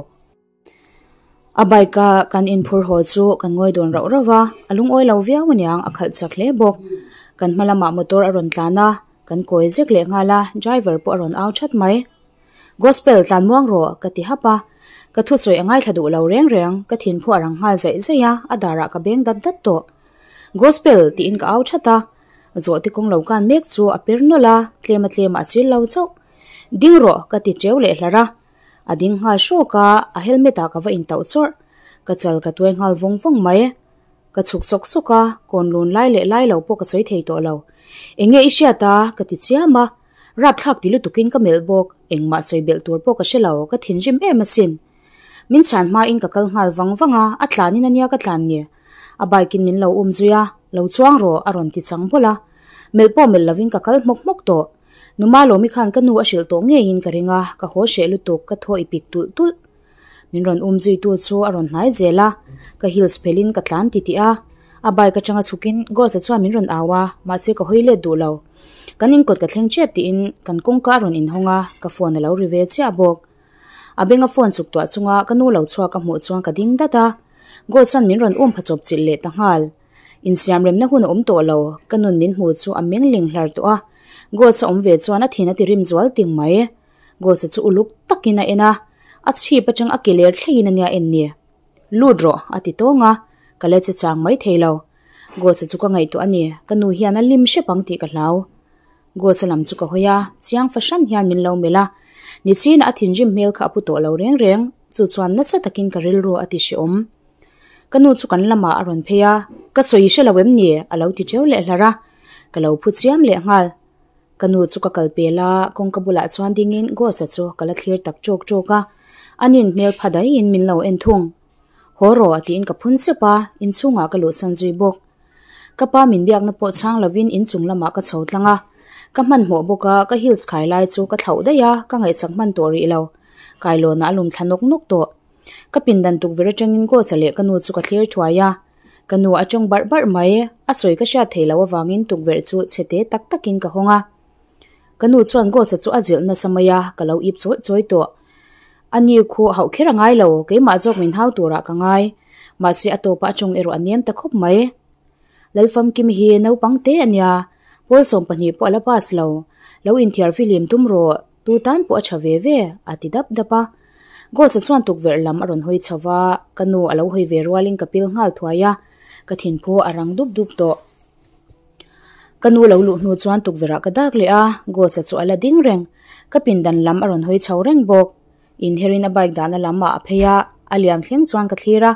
A bike a kan inphur haw chu kan ngawi dawn rauh rauh va, a lungawi lo viau aniang a khalh chak hle bawk. Kan hma lamah motor a rawn tlan a, kan kawi zek leh nghal a, driver pawh a rawn au that mai. Gospel tlan muang rawh ka ti hap a, ka thusawi a ngaithla duh lo reng reng, ka thinphu a rang nghal zaih zaih a, a darah ka beng dat dat tawh. Gospel tiin ka au that a, zawhte kawng lo kan mek chu a per nawlh a, tlem a tlem ah a chil lo chauh. Ding rawh ka ti teu leh hlar a. A ding nghal hrawk a, a helmet ah ka va intauh chawrh. Ka chal ka tuai nghal vawng vawng mai. Ka chhuk sawk sawk a, kawn lun lai leh lai lo pawh ka sawi thei tawh lo. Eng nge i hriat a? ka ti chiam a. Rapthlak ti lutukin ka melh bawk. Engmah sawi belh tur pawh ka hre lo, ka thinrim em asin. Min chhan hmain ka kal nghal vang vang a, a tlanin ania ka tlan ni. A bike in min lo um zui a, Lo chuang rawh a rawn ti chang bawlh a. Melh pawh melh lovin ka kal hmawk hmawk tawh. Numa Lawmi khan ka nu a hrilh tawh ngeiin ka ring a, ka haw hreh lutuk, ka thaw i pik tulh tulh. Min rawn um zuitu chu a rawn hnai zel a, ka heels phelhin ka tlan titih a. A bike atanga chhukin Ghost-a chuan min rawn au a, mahse ka hawi let duh lo. Kan inkawt ka thleng tep tiin kan kawngka a rawn inhawng a, ka phone a lo ri ve chiah bawk. A benga phone chuk tuah chunga ka nu lo chhuak ka hmuh chuan ka ding dat a, Ghost-a'n min rawn um pha chawp chilh leh ta nghal. Insiam remna hun a awm tawh lo, ka nun min hmu chu a meng ling hlar tawh a, Ghost-a awm ve chuan a thin a ti rim zual ting mai. Ghost-a chu uluk takin a en a, a chhip atang a ke ler thlengin ania en ni. Lut rawh, a ti tawng a, ka la che chang mai thei lo. Ghost-a chu ka ngaihtuah a ni, ka nu hian a lim hrep ang tih ka hlau. Ghost-a lam chu ka hawi a, chiang fahran hian min lo melh a, nichinah a thinrim hmel kha a pu tawh lo reng reng, chu chuan nasa takin ka rilru a ti hrehawm. Ka nu chu kan lamah a rawn phei a, Ka sawi hre lo em ni? a lo ti teu leh hlar a, ka lo phu chiam leh nghal. Ka nu chu ka kal pel a, kawngka bulah chuan dingin Ghost-a chu ka la thlir tak tawk tawk a, anin hmel pha daiin min lo en thung. Haw rawh tiin ka phun sep a, inchhungah ka luhsan zui bawk. Ka pa min biakna pawh chhang lovin inchung lamah ka chho tlang a, ka hmanhmawh bawk a, ka heels khai lai chu ka thlauh daih a, ka ngaihsak hman tawh rih lo. Kailawnah a lum thla nawk nawk tawh. Ka pindan tukverh atangin Ghost-a leh ka nu chu ka thlir thuai a, ka nu a tawng barh barh mai, a sawi ka hriat theih loh avangin tukverh chu chhe te tak takin ka hawng a. Ka nu chuan Ghost-a chu a zilh nasa mai a, ka lo ip chawi chawi tawh. A ni khu hauh kher a ngai lo, keimah zawk min hau turah ka ngai. Mahse a tawpah a tawng erawh a nem ta khawp mai. Lalfamkimi hi naupang te a nia, pawl 12 pawh a la pass lo. Lo inthiar fihlim tum rawh. Tu tan pawh a tha ve ve, a ti dap dap a. Ghost-a chuan tukverh lam a rawn hawi chho va, ka nu a lo hawi ve rualin ka pil nghal thuai a, ka thinphu a rang dup dup tawh. Ka nu lo luh hnu chuan tukverh ah ka dak leh a, Ghost-a chu a la ding reng. Ka pindan lam a rawn hawi chho reng bawk. Inherin a bike dahna lam ah a phei a, a liam thleng chuan ka thlir a.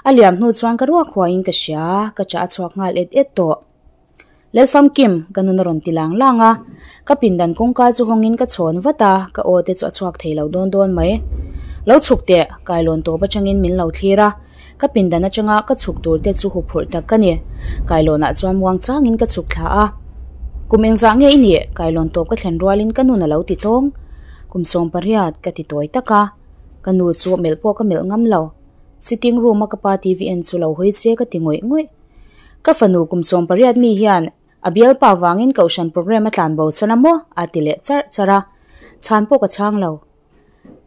A liam hnu chuan ka ruak huaiin ka hria, ka chah a chhuak nghal et et tawh. Lalfamkim, ka nun a rawn ti lang lang a, ka pindan kawngka chu hawngin ka chhawn vat a, ka aw te chu a chhuak thei lo dawn dawn mai. Lo chhuk teh, kailawn tawp atangin min lo thlir a, ka pindan atanga ka chhuk tur te chu huphurh tak ka ni. Kailawnah chuan muang changin ka chhuk thla a, Kum engzah nge i nih? Kailawn tawp ka thlen rualin ka nun a lo ti tawng. Kum 18, ka ti tawi tak a, ka nu chu melh pawh ka melh ngam lo. Sitting room a ka pa TV en chu lo hawi che ka ti ngawih ngawih. Ka fanu kum 18 mi hian a bialpa vangin kohhran programme a tlan bo san a maw? a ti leh charh charh a, chhan pawh ka chhang lo.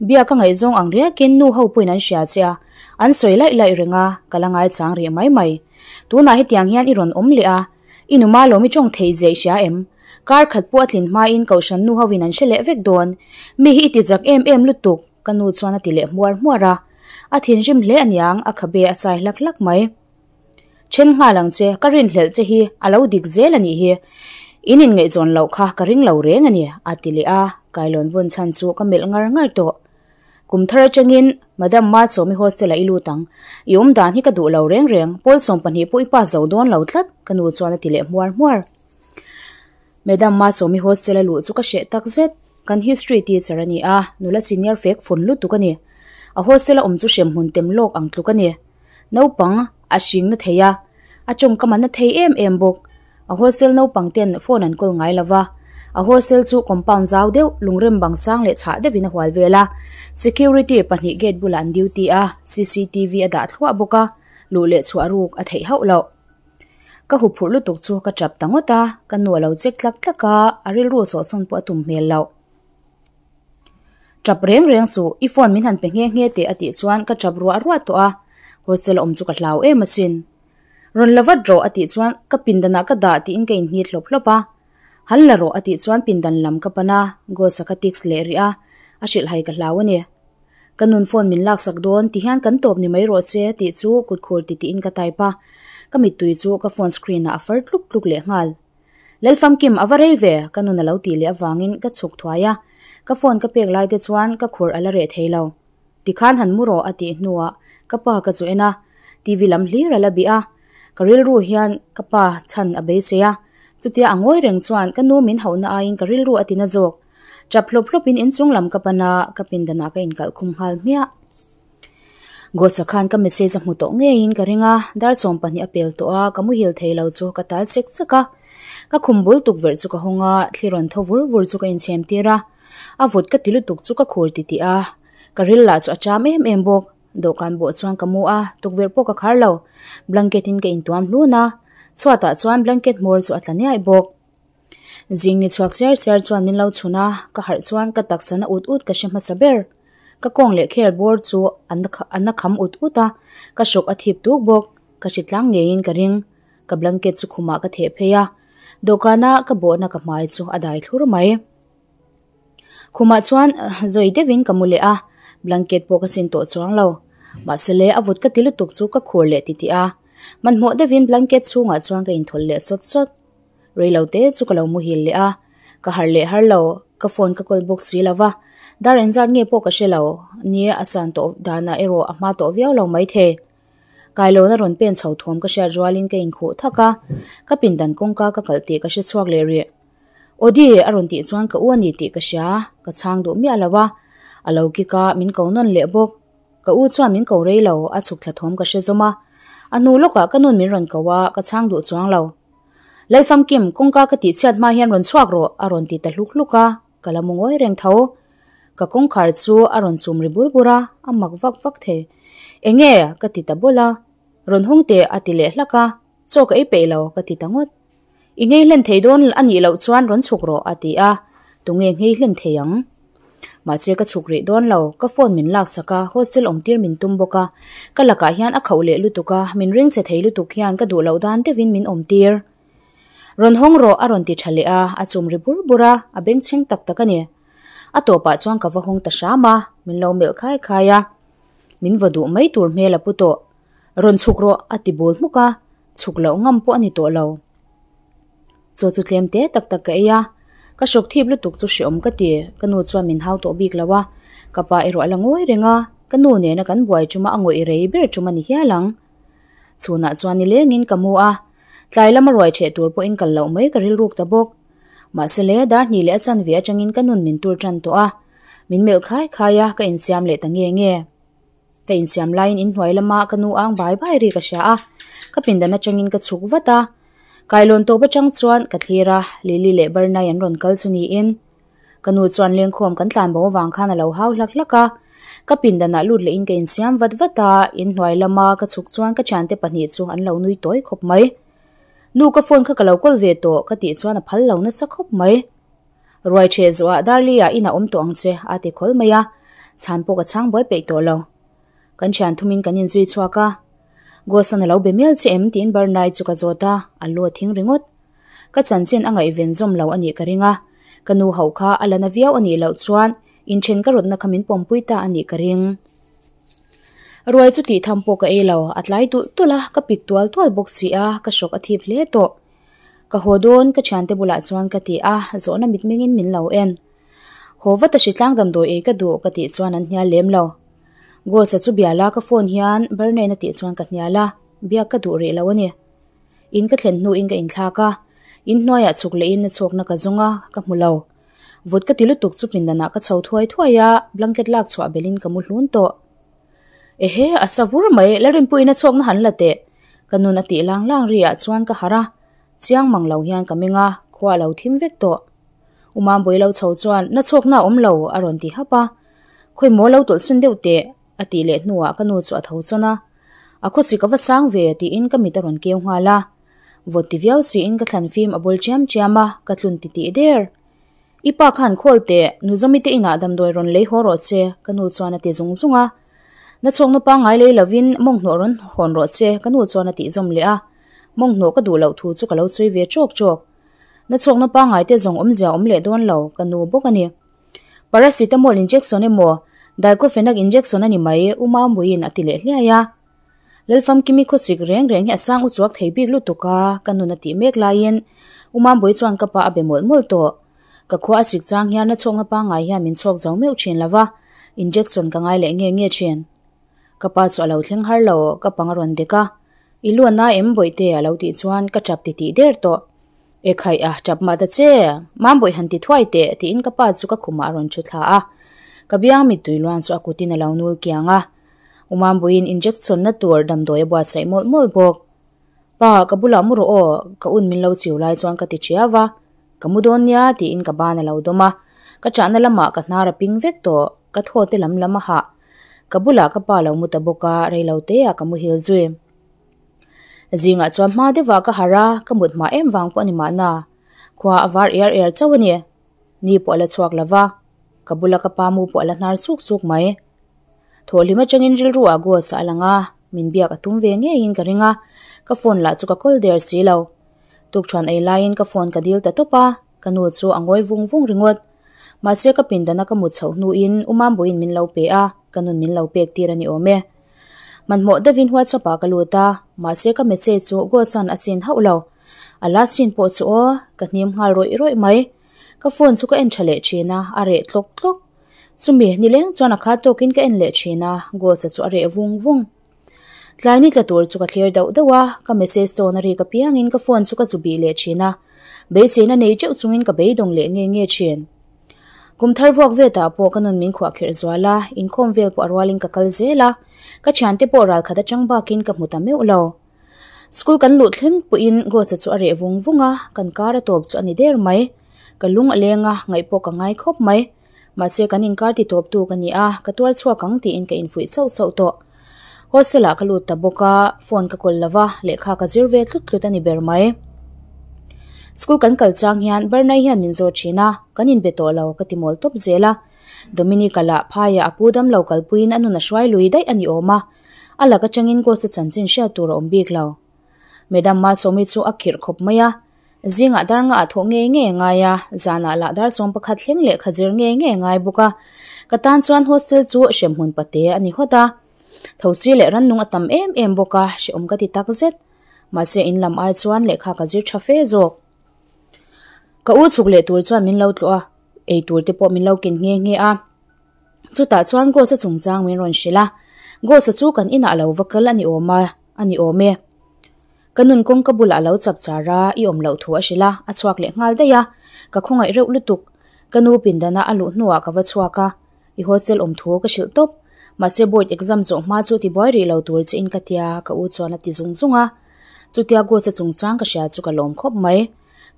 Bia ka ngaihzawng ang riakin nu ho pawhin an hria che a, an sawi laih laih reng a, ka la ngaichang rih mai mai. Tunah hetiang hian i rawn awm leh a, i numa lawm i tawng theih zia i hria em? Kar khat pawh a tlin hmain kohhran nu hovin an hre leh vek dawn. Mi hi i ti zak em em lutuk, ka nu chuan a ti leh hmuar hmuar a. A thinrim hle aniang, a khabe a chai hlak hlak mai. Then nghal ang che, ka rinhlelh che hi a lo dik zel a nih hi. In inngaihzawn loh kha ka ring lo reng a ni, a ti leh a, kailawn vawn chhan chu ka melh ngar ngar tawh. Kum thar atangin Madam Malsawmi hostel ah i lut ang. I awm dan hi ka duh lo reng reng, pawl 12 pawh i pass zo dawn lo tlat, ka nu chuan a ti leh hmuar hmuar. Madam Malsawmi hostel a luh chu ka hreh tak zet. Kan history teacher a ni a, nula senior fek fun lutuk a ni. A hostel a awm chu hremhmun tem lawk ang tluk a ni. Naupang a hring na thei a, a tawngkam a na thei em em bawk. A hostel naupang ten phone an kawl ngai lova, a hostel chu compound zau deuh, lungrem bang sang leh chhah deuhin a hual vel a. Security pahnih gate bulah an duty a, cctv a dah thluah bawk a, luh leh chhuah ruk a theih hauh loh. Ka huphurh lutuk chu ka tap ta ngawt a, ka nu a lo check tlak tlak a, a rilru sawhsawn pawh a tum hmel loh. Tap reng reng suh, i phone min han pe nghe nghe teh a tih chuan ka tap ruah ruah tawh a, hostel a awm chu ka hlau em asin. Rawn la vat rawh a tih chuan ka pindanah ka dah tiin ka inhnit hlawp hlawp a, han la rawh a tih chuan pindan lam ka pan a, Ghost-a ka tics leh rih a, a hrilhhai ka hlau a ni. Ka nun phone min laksak dawn ti hian kan tawp ni mai rawh se tih chu kut khur ti tiin ka type a, ka mittui chu ka phone screen ah a far tluk tluk leh nghal. Lalfamkim a va rei ve, ka nun a lo tih leh avangin ka chhuk thuai a. Ka phone ka pek lai te chuan ka khur a la reh thei lo. Tikhan han mu rawh a tih hnuah ka pa ka zu en a, TV lam hlir a la bih a. Ka rilru hian ka pa chhan a beisei a, chutia a ngawi reng chuan ka nu min hauhna aiin ka rilru a tina zawk. Tap hlawp hlawpin inchung lam ka pan a, ka pindanah ka inkalh khum nghal hmiah. Gosa khan ka message a hmu tawh ngeiin ka ring a, dar 20 a pel tawh a, ka muhil thei lo chu ka tal sek sek a. Ka khum bul tukverh chu ka hawng a, thli rawn thaw vur vur chu ka inchhem tir a. A vut ka ti lutuk chu ka khur titih a, ka ril lah chu a cham em em bawk. Dawhkan bawh chuan ka mu a, tukverh pawh ka khar lo. Blanket in ka intuam hlun a, chhuatah chuan blanket hmawr chu a tla niaih bawk. Zing ni chhuak siar siar chuan min lo chhun a, ka harh chuan ka taksa na ut ut ka hre hmasa ber. Ka kawng leh khel bawr chu a na kham ut ut a, ka hrawk a thip tuk bawk. Ka hri tlang ngeiin ka ring. Ka blanket chu khumah ka theh phei a, dawhkana ka bawhna ka hmai chu a dai thlur mai. Khumah chuan zawi deuhin ka mu leh a, blanket pawh ka sin tawh chuang lo. Mahse le a vut ka ti lutuk chu ka khur leh titih a, hmanhmawh deuhin blanket chhungah chuan ka inthawlh leh sawt sawt. Rei lo te chu ka lo muhil leh a, ka harh leh har lo, ka phone ka kawl bawk si lo va, dar engzat nge pawh ka hre lo, nia a san tawh danah erawh a hma tawh viau lo maithei. Kailawna rawn pen chho thawm ka hriat rualin ka inkhuh thak a, ka pindan kawngka ka kalh tih ka hre chhuak leh rih. Aw-di a rawn tih chuan ka u a ni tih ka hria, ka chhang duh miah lo a, a lo kik a, min ko nawn leh bawk. Ka u chuan min ko rei lo, a chhuk thla thawm ka hre zawm a. A hnu lawkah ka nun min rawn ko a, ka chhang duh chuang lo. Lalfamkim, kawngka ka tih chhiat hma hian rawn chhuak rawh, a rawn ti ta hluk hluk a, ka la mu ngawi reng tho. Ka kawngkhar chu a rawn chum ri bur bur a, a mak vak vak thei. Enge? ka ti ta bawlh a. Rawn hawng teh, a ti leh hlak a. Chaw ka ei peih lo, ka ti ta ngawt. I nghei hlen thei dawn a nih loh chuan rawn chhuk rawh, a ti a. Tunge nghei hlen thei ang? Mahse ka chhuk rih dawn lo, ka phone min laksak a, hostel awm tir min tum bawk a. Ka lakah hian a khauh leh lutuk a, min ring chhe thei lutuk hian ka duh loh dan deuhin min awm tir. Rawn hawng rawh, a rawn ti tha leh a, a chum ri bur bur a, a bengchheng tak tak a ni. A tawpah chuan ka va hawng ta hram a, min lo melh khai khai a. Min vaw duh mai tur hmel a pu tawh. Rawn chhuk rawh, a ti bul hmuk a, chhuk loh ngam pawh a ni tawh lo. Chaw chu tlem te tak tak ka ei a, ka hrawk thip lutuk chu hreawm ka ti, ka nu chuan min hau tawh bik lo a, ka pa erawh a la ngawi reng a, ka nu nena kan buai ṭuma a ngawih rei ber ṭum a ni hial ang. Chhunah chuan nilengin ka mu a, tlai lama ruai ṭheh tur pawhin kal loh mai ka rilruk ta bawk. Mahse le, dar hnih leh a chanve aṭangin ka nun min tur ṭan tawh a, min melh khai khai a, ka insiam leh ta nge nge. Ka insiam laiin inhnuai lama ka nu ang bai bai ri ka hria a, ka pindan atangin ka chhuk vat a. Kailawn tawp atang chuan ka thlir a, Lily leh Bernai an rawn kal chu niin. Ka nu chuan lengkhawm kan tlan bo avang khan a lo hau hlak hlak a. Ka pindanah lut lehin ka insiam vat vat a, inhnuai lama ka chhuk chuan ka thiante pahnih chu an lo nui tawi khawp mai. Nu ka phone kha ka lo kawl ve tawh ka tih chuan a phal lo nasa khawp mai. Ruai ṭheh zawhah Darli-ah inah awm tawh ang che, a ti khawl mai a, chhan pawh ka chhang buai peih tawh lo. Kan ṭhian thumin kan inzui chhuak a, Gosan a lo be mial che em? tiin Bernai chu ka zawt a, a lu a thing ringawt. Ka chanchin a ngaihven zawm lo a nih ka ring a, ka nu hauh kha a la na viau a nih loh chuan inṭhen ka rawtna kha min pawmpui ta a nih ka ring. Ruai chu tih tham pawh ka ei lo, a tlai tulh tulh a, ka pik tual tual bawk si a, ka hrawk a thip hle tawh. Ka haw dawn, ka thiante bulah chuan ka ti a, zawhna mitmengin min lo en. Haw vat a hritlang damdawi ei ka duh ka tih chuan an hnial lem lo. Ghost-a chu biala ka phone hian Bernane a tih chuan ka hnial a, biak ka duh rih lo a ni. In ka thlen hnuin ka inthlak a, inhnuaiah chhuk lehin a chhuakna ka zawng a, ka hmu lo. Vut ka ti lutuk chu pindanah ka chho thuai thuai a, blanket lak chhuah belin ka mu hlun tawh. Ehe, a sa vur mai, Lalrinpuiin a chhuakna han la teh. Ka nun a tih lang lang ri ah chuan ka harh a, chiang mang lo hian ka meng a, khua a lo thim vek tawh. U Mambawi lo chho chuan, Na chhuakna a awm lo, a rawn ti hap a. Khawi maw lo tawlh chhin deuh teh, a tih leh hnuah ka nu chu a tho chawn a. A khawsi ka va chang ve, tiin ka mit a rawn keu nghal a. Vawt ti viau siin ka thlan fim a bul chiam chiam a, ka tlun ti tih der. I pa khan khawl teh, nu Zawmi te inah damdawi rawn lei haw rawh che, ka nu chuan a ti zung zung a. Na chhawk nu pangngai lei lovin mawng hnawh rawn hawn rawh che, ka nu chuan a tih zawm leh a. Mawng hnawh ka duh loh thu chu ka lo sawi ve tawk tawk. Na chhawk nu pangngai te zawng awmzia awm leh dawn lo, ka nu bawk a ni. Paracetamol injection emaw, Diclofenac injection a ni mai, U Mambuiin a ti leh hliai a. Lalfamkimi khawsik reng reng hi a sang uchuak thei bik lutuk a, ka nun a tih mek laiin U Mambui chuan ka pa a be mawlh mawlh tawh. Ka khua a sik chang hian a chhawkna pangngai hian min chhawk zo meuh thin lo va, injection ka ngai leh nge nge thin. Ka pa chu a lo thleng har lo, ka pang a rawn dek a, I lu a na em bawihte a lo tih chuan ka tap titih der tawh. E khaih a, tap mah ta che, Mambawih han ti thuai teh tiin ka pa chu ka khumah a rawn thu thla a. Ka biang mittui luan chu a kutin a lo nul kiang a. U Mambawiin injection na tur damdawi a buatsaih mawlh mawlh bawk. Pa, ka bulah mu rawh aw, ka un min lo chiu lai chuan ka ti ṭhiau a. Ka mu dawn nia tiin ka ban a lo dawm a. Ka ṭahna lamah ka hnar a ping vek tawh, ka thaw te lam lam a hah. Ka bulah ka pa lo mu ta bawk a, rei lo te ah ka muhil zui. Zingah chuan hma deuhah ka harh a, ka mut hma em vang pawh a ni mahna. Khua a var iar iar chauh a ni. Ni pawh a la chhuak lo va, ka bula ka pa mu pawh a la hnar suk suk mai. Thawhhlim atangin rilru ah Gos a lang a, min biak a tum ve ngeiin ka ring a, ka phone lah chu ka kawl der si lo. Tukṭhuan ei laiin ka phone ka dil ta tawp a, ka nu chu a ngawi vung vung ringawt. Mahse ka pindana ka mut chhoh hnuin U Mambuiin min lo pe a, ka nun min lo pek tir a ni awm e. Hmanhmawh deuhin WhatsApp ah ka lut a, mahse ka message chu Gos-a'n a sin hauh lo. A last seen pawh chu aw, ka hnim nghal rawih rawih mai. Ka phone chu ka en tha leh thin a, a reh tlawk tlawk. Chumi nileng chuan a khat tawkin ka en leh thin a, Gos-a chu a reh vung vung. Tlai ni tla tur chu ka thlir dauh dauh a, ka message tawn a rik apiangin ka phone chu ka zu bih leh thin a, beiseina nei teuh chungin ka beidawng leh nge nge thin. Kum thar vuak vetah pawh ka nun min khuahkhirh zual a, inkhawm vel pawh a rualin ka kal zel a, ka thiante pawh ral khat atang bakin ka hmu ta meuh lo. School kan luh thleng pawhin Gos-a chu a reh vung vung a, kan kar a tawp chu a ni der mai. Ka lung a leng a, ngaih pawh ka ngai khawp mai. Mahse kan inkar ti tawp tu ka ni a, ka tuar chhuak ang tiin ka infuih chauh chauh tawh. Hostel ah ka lut ta bawk a, phone ka kawl lo va, lehkha ka zir ve tlut tlut a ni ber mai. School kan kal chang hian Bernai hian min zawt thin a, kan inbe tawh lo ka ti mawl tawp zel a. Dominica lah phaiah a pu damlo kalpuiin a nun a hruai lui daih a ni awm a, a lak atangin Ghost a chanchin hriat tur a awm bik lo. Madam Masomi chu a khirh khawp mai a, Zingah dar nga ah thawh ngei ngei a ngai a, zanah lah dar sawm pakhat thleng lehkha zir ngei ngei a ngai bawk a. Ka tan chuan hostel chu hremhmun pate a ni hawt a. Thosi leh rannung a tam em em bawk a, hrehawm ka ti tak zet. Mahse in lam ai chuan lehkha ka zir tha fe zawk. Ka u chhuk leh tur chuan min lo tlawh a, ei tur te pawh min lo ken nghe nghe a. Chutah chuan Ghost-a chungchang min rawn hrilh a, Ghost-a chu kan inah a lo va kal a ni awm a, a ni awm e. Ka nun kawngka bulah a lo chap char a, i awm loh thu a hrilh a, a chhuak leh nghal daih a, ka khawngaih reuh lutuk. Ka nu pindana a luh hnuah ka va chhuak a, i hostel awm thu ka hrilh tawp. Mahse board exam zawh hma chu tibuai rih lo tur che in ka tia, ka u chuan a ti zung zung a. Chutia Ghost-a chungchang ka hria chu ka lawm khawp mai.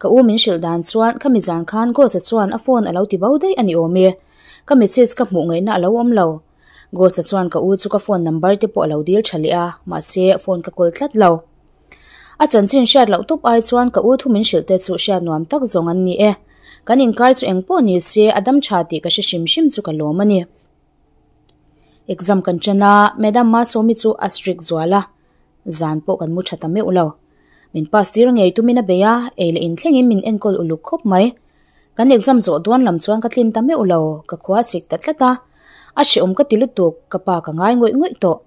Ka u min hrilh dan chuan khami zan khan Ghost-a chuan a phone a lo ti bo daih a ni awm e. Ka message ka hmuh ngaihna a lo awm lo. Ghost-a chuan ka u chu ka phone number te pawh a lo dil tha leh a, mahse phone ka kawl tlat lo. A chanchin hriat loh tawp ai chuan ka u thu min hrilh te chu hriat nuam tak zawng an ni e. Kan inkar chu eng pawh ni se a dam tha tih ka hre hrim hrim chu ka lawm a ni. Exam kan ṭan a, Madam Masawmi chu a strict zual a, zan pawh kan mu tha ta meuh lo. Min pass tir ngei tumin a bei a, ei leh inthlengin min enkawl uluk khawp mai. Kan exam zawh dawn lam chuan ka tlin ta meuh lo, ka khua a sik ta tlat a. A hrehawm ka ti lutuk, ka pa ka ngai ngawih ngawih tawh.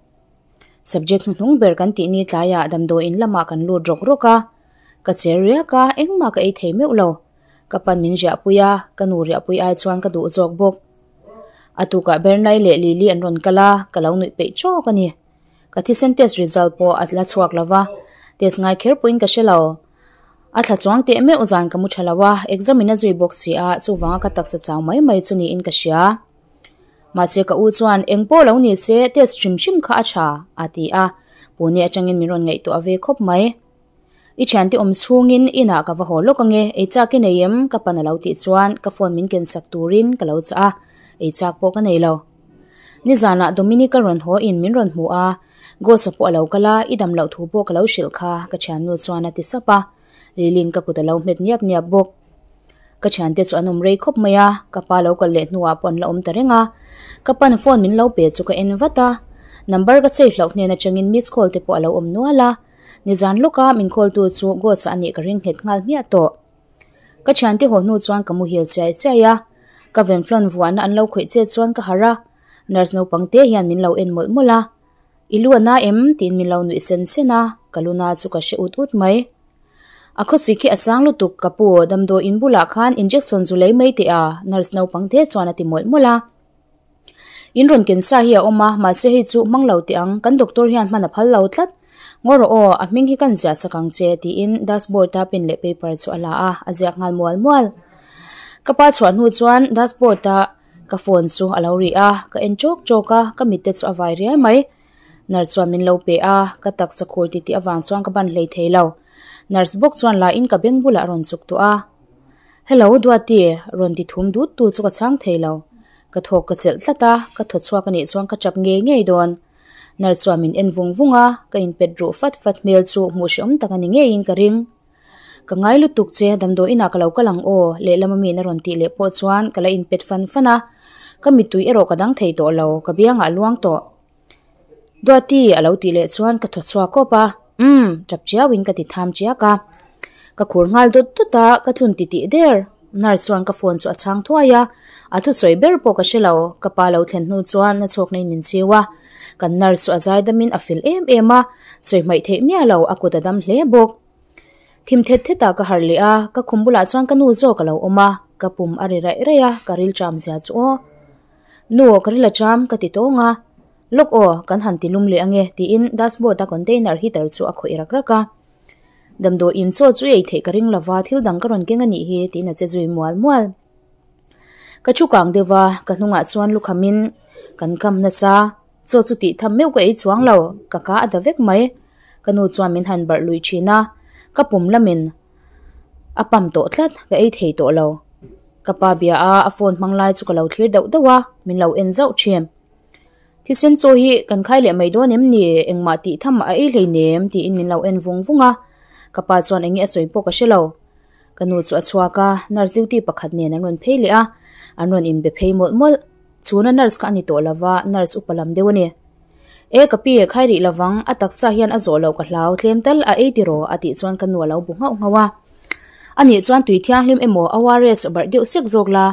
Subject hnuhnung ber kan tih ni tlaiah damdawiin lamah kan lut rawk rawk a. Ka cher riak a, engmah ka ei thei meuh lo. Ka pan min riahpui a, ka nu riahpui ai chuan ka duh zawk bawk. A tukah Bernai leh Lily an rawn kal a, ka lo nuih peih tawk a ni. Ka thisen test result pawh a la chhuak lo va, test ngai kher pawhin ka hre lo. A thla chuang teh meuh zan ka mu tha lo a, exam in a zui bawk si a, chuvanga ka taksa chau mai mai chu niin ka hria. Mahse ka u chuan eng pawh lo ni se test hrim hrim kha a tha, a ti a, Pune atangin min rawn ngaihtuah ve khawp mai. I thiante awm chhungin inah ka va haw lawk ange, ei chak i nei em? Ka pan a lo tih chuan ka phone min ken sak turin ka lo chah a, ei chak pawh ka nei lo. Nizanah Dominic a rawn haw in min rawn hmu a, Ghost-a pawh a lo kal a, i dam loh thu pawh ka lo hrilh kha, ka thiannu chuan a ti sap a, Lilin ka kut a lo hmet niap niap bawk. Ka thiante chu an awm rei khawp mai a, ka pa lo kal leh hnuah pawh an la awm ta reng a, ka pan phone min lo pe chu ka en vat a, number ka save hlauh hnen atangin miss call te pawh a lo awm nual a, nizan lawka min call tu chu Ghost-a a nih ka ring nghet nghal hmiah tawh. Ka thiante haw hnu chuan ka muhil chiai chiai a, ka venflon vuahna an lo khawih chet chuan ka harh a, nurse naupang te hian min lo en mawlh mawlh a, I lu a na em? tiin min lo nuih sen sen a, ka lu na chu ka hre ut ut mai. A khawsik hi a sang lutuk ka pu, damdawi in bulah khan injection zu lei mai teh a, nurse naupang te chuan a ti mawlh mawlh a. In rawn ken sa hi a awm a, mahse hei chu hmang lo teh ang, kan doctor hian hman a phal lo tlat. Ngaw rawh aw, a hming hi kan ziah sak ang che, tiin dashboard a pen leh paper chu a la a, a ziak nghal mual mual. Ka pa chhuah hnu chuan dashboard a ka phone chu a lo ri a, ka en chawk chawk a, ka mitte chu a vai riai mai. Nurse chuan min lo pe a, ka taksa khur titih avang chuan ka ban hlei thei lo. Nurse bawk chuan la in ka beng bulah a rawn chuk tawh a. Hello Duati, rawn ti thum dut tu chu ka chhang thei lo. Ka thawk ka chelh tlat a, ka thaw chhuak a nih chuan ka tap ngei ngei dawn. Nurse chuan min en vung vung a, ka inpet ruh fat fat hmel chu hmuh hrehawm tak a ni ngeiin ka ring. Ka ngai lutuk che, damdawi inah ka lo kal ang aw, lehlam ami in a rawn tih leh pawh chuan ka la inpet fan fan a, ka mittui erawh ka dang thei tawh lo, ka biangah a luang tawh. Duati a lo tih leh chuan ka thaw chhuak kawp a, Umm, tap chiauin ka ti tham chiak a. Ka khur nghal dawt dawt a, ka tlun titih der. Nurse chuan ka phone chu a chhang thuai a, a thusawi ber pawh ka hre lo, ka pa lo thlen hnu chuan na chhawkna in min chiu a, kan nurse chu a zaidamin a fel em em a, sawi hmaih theih miah lo, a kut a dam hle bawk. Thim thet thet ah ka harh leh a, ka khum bulah chuan ka nu zawk a lo awm a, ka pum a ri raih raih a, ka ril ṭam zia chu aw. Nu, ka ril a ṭam ka ti tawng a, lawk aw, kan han ti lum leh ange tiin dashboard a container heater chu a khawih rak rak a. Damdawi in chaw chu ei theih ka ring lova, thil dang ka rawn keng a nih hi tiin a che zui mual mual. Ka thu kang deuh va, ka hnungah chuan lukham in kan kam nasa, chaw chu tih tham meuh ka ei chuang lo, ka ka a da vek mai. Ka nu chuan min han barh lui thin a, ka pum lamin a pam tawh tlat, ka ei thei tawh lo. Ka pa bia a, a phone hmang lai chu ka lo thlir dauh dauh a, min lo en zauh thin. Thisen chaw hi kan khai leh mai dawn em ni? Engmah tih tham a ei hlei nem tiin min lo en vung vung a. Ka pa chuan enge a sawi pawh ka hre lo. Ka nu chu a chhuak a, nurse duty pakhat nen an rawn phei leh a, an rawn inbe phei mawlh mawlh. Chhuna nurse kha a ni tawh lo va, nurse upa lam deuh a ni. E ka pi, khai rih lovang, a taksa hian a zawh loh ka hlau, tlem tal a ei tiraw? a tih chuan ka nu a lo bu nghauh nghauh a. A nih chuan tui thianghlim emaw ORS barh deuh sek zawk la,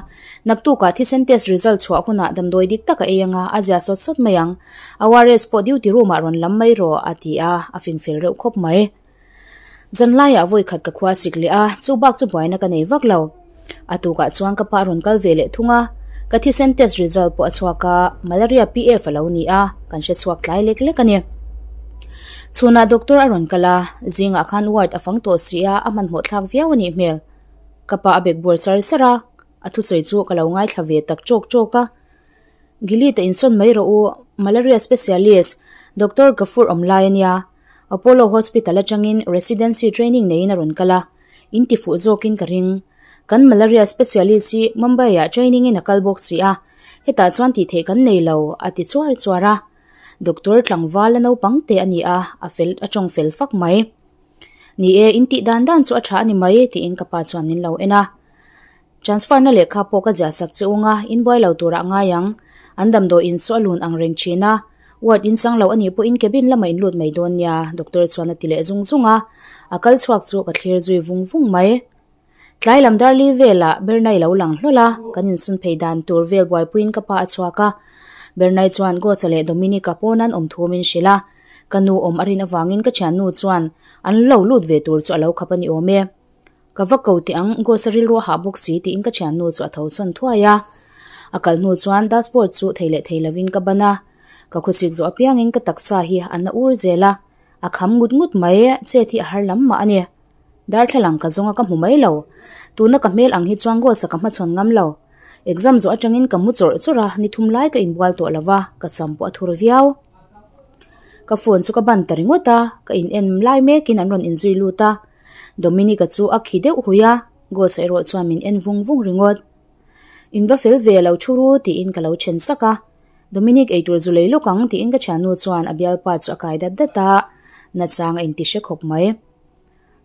naktukah thisen test result chhuah hunah damdawi dik tak a ei anga a zia sawt sawt mai ang. ORS pawh duty room ah rawn lam mai rawh a ti a, a fingfel reuh khawp mai. Zanlaiah vawi khat ka khua sik leh a, chu bak chu buaina ka nei vak lo. A tukah chuan ka pa a rawn kal ve leh thung a, ka thisen test result pawh a chhuak a, malaria PF a lo ni a, kan hre chhuak tlai lek lek a ni. Chhunah doctor a rawn kal a, zingah khan ward a fang tawh si a, a hmanhmawh thlak viau a nih hmel. Ka pa a bek buar sar sar a, a thusawi chu ka lo ngaithla ve tak chawk chawk a. Gili ta insawn mai rawh u, malaria specialist Doctor Gafur awm lai a nia, Apollo Hospital atangin residency training neiin a rawn kal a, in ti fuh zawkin ka ring. Kan malaria specialist hi Mumbai ah training in a kal bawk si a, hetah chuan tih theih kan nei lo, a ti chuar chuar a. Doctor tlangval a naupang te a ni a, a fel a tawng fel fak mai. Ni e, in tih dan dan chu a tha a ni mai tiin ka pa chuan min lo en a. Transfer na lehkha pawh ka ziah sak che ung a, in buai lo turah ngai ang. An damdawi in chu a lun ang reng thin a, ward in chang lo a nih pawhin cabin lamah in lut mai dawn nia, doctor chuan a ti leh zung zung a. A kal chhuak chu ka thlir zui vung vung mai. Tlai lam darli velah Bernai lo lang hlawl a, kan insun phei dan tur vel buaipuiin ka pa a chhuak a. Bernai chuan Gosa leh Dominic-a pawn an awm thu min hrilh a, ka nu awm a rin avangin ka thiannu chuan an lo lut ve tur chu a lo khap a ni awm e. Ka va ko teh ang, Gosa rilru a hah bawk si tiin ka thiannu chu a tho sawn thuai a. A kal hnu chuan dashboard chu thei leh thei lovin ka ban a, ka khuchik zawh apiangin ka taksa hi a na ur zel a, a kham ngut ngut mai, chet hi a har lam mah a ni. Darthlalang ka zawnga ka hmu mai lo. Tuna ka hmel ang hi chuan Ghost-a ka hmachhawn ngam lo. Exam zawh atangin ka mu chawrh chawrh a, ni thum lai ka inbual tawh lo va, ka cham pawh a thur viau. Ka phone chu ka ban ta ringawt a, ka in en lai mekin an rawn inzui lut a. Dominic-a chu a khi deuh hui a, Ghost-a erawh chuan min en vung vung ringawt. In va fel ve lo thu ru tiin ka lo then sak a. Dominic eitur zu lei lawk ang tiin ka thiannu chuan a bialpa chu a kai dat dat a, nachang a inti hre khawp mai.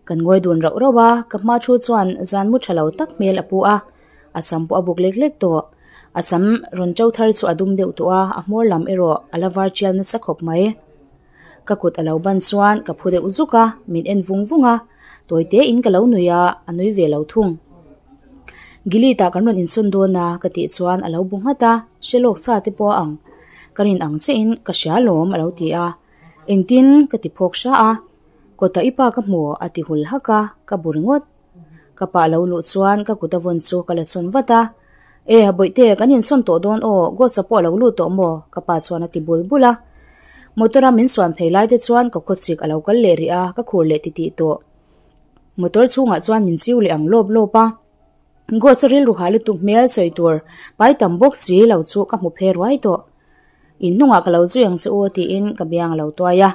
Kan ngawi dun rauh rauh a, ka hma thu chuan zan mu tha lo tak hmel a pu a, a sam pawh a buk lek lek tawh. A sam rawn to thar chu a dum deuh tawh a, a hmawr lam erawh a la var chial nasa khawp mai. Ka kut a lo ban chuan ka phu deuh zuk a, min en vung vung a, tawi te in ka lo nui a, a nui ve lo thung. Gili tah kan rawn insawn dawn a ka tih chuan a lo bu nghat a, hre lawk sa te pawh a ang. Ka rin ang chiah in ka hria lawm a lo ti a, engtin ka ti phawk hra a. Kawtah i pa ka hmu a ti hul hak a, ka bu ringawt. Ka pa lo luh chuan ka kut a vawn chu ka la sawn vat a. E, Bawihte, kan insawn tawh dawn aw, Ghost-a pawh a lo lut tawh maw? ka pa chuan a ti bul bul a. Motor-a min suan phei lai te chuan ka khawsik a lo kal leh rih a, ka khur leh titih tawh. Motor chhungah chuan min chiu leh ang lawp lawp a. Ghost-a rilru hah lutuk hmel sawi tur pai tam bawk si lo chu ka hmu phe ruai tawh. In hnungah ka lo zui ang che u tiin ka biang a lo tuai a.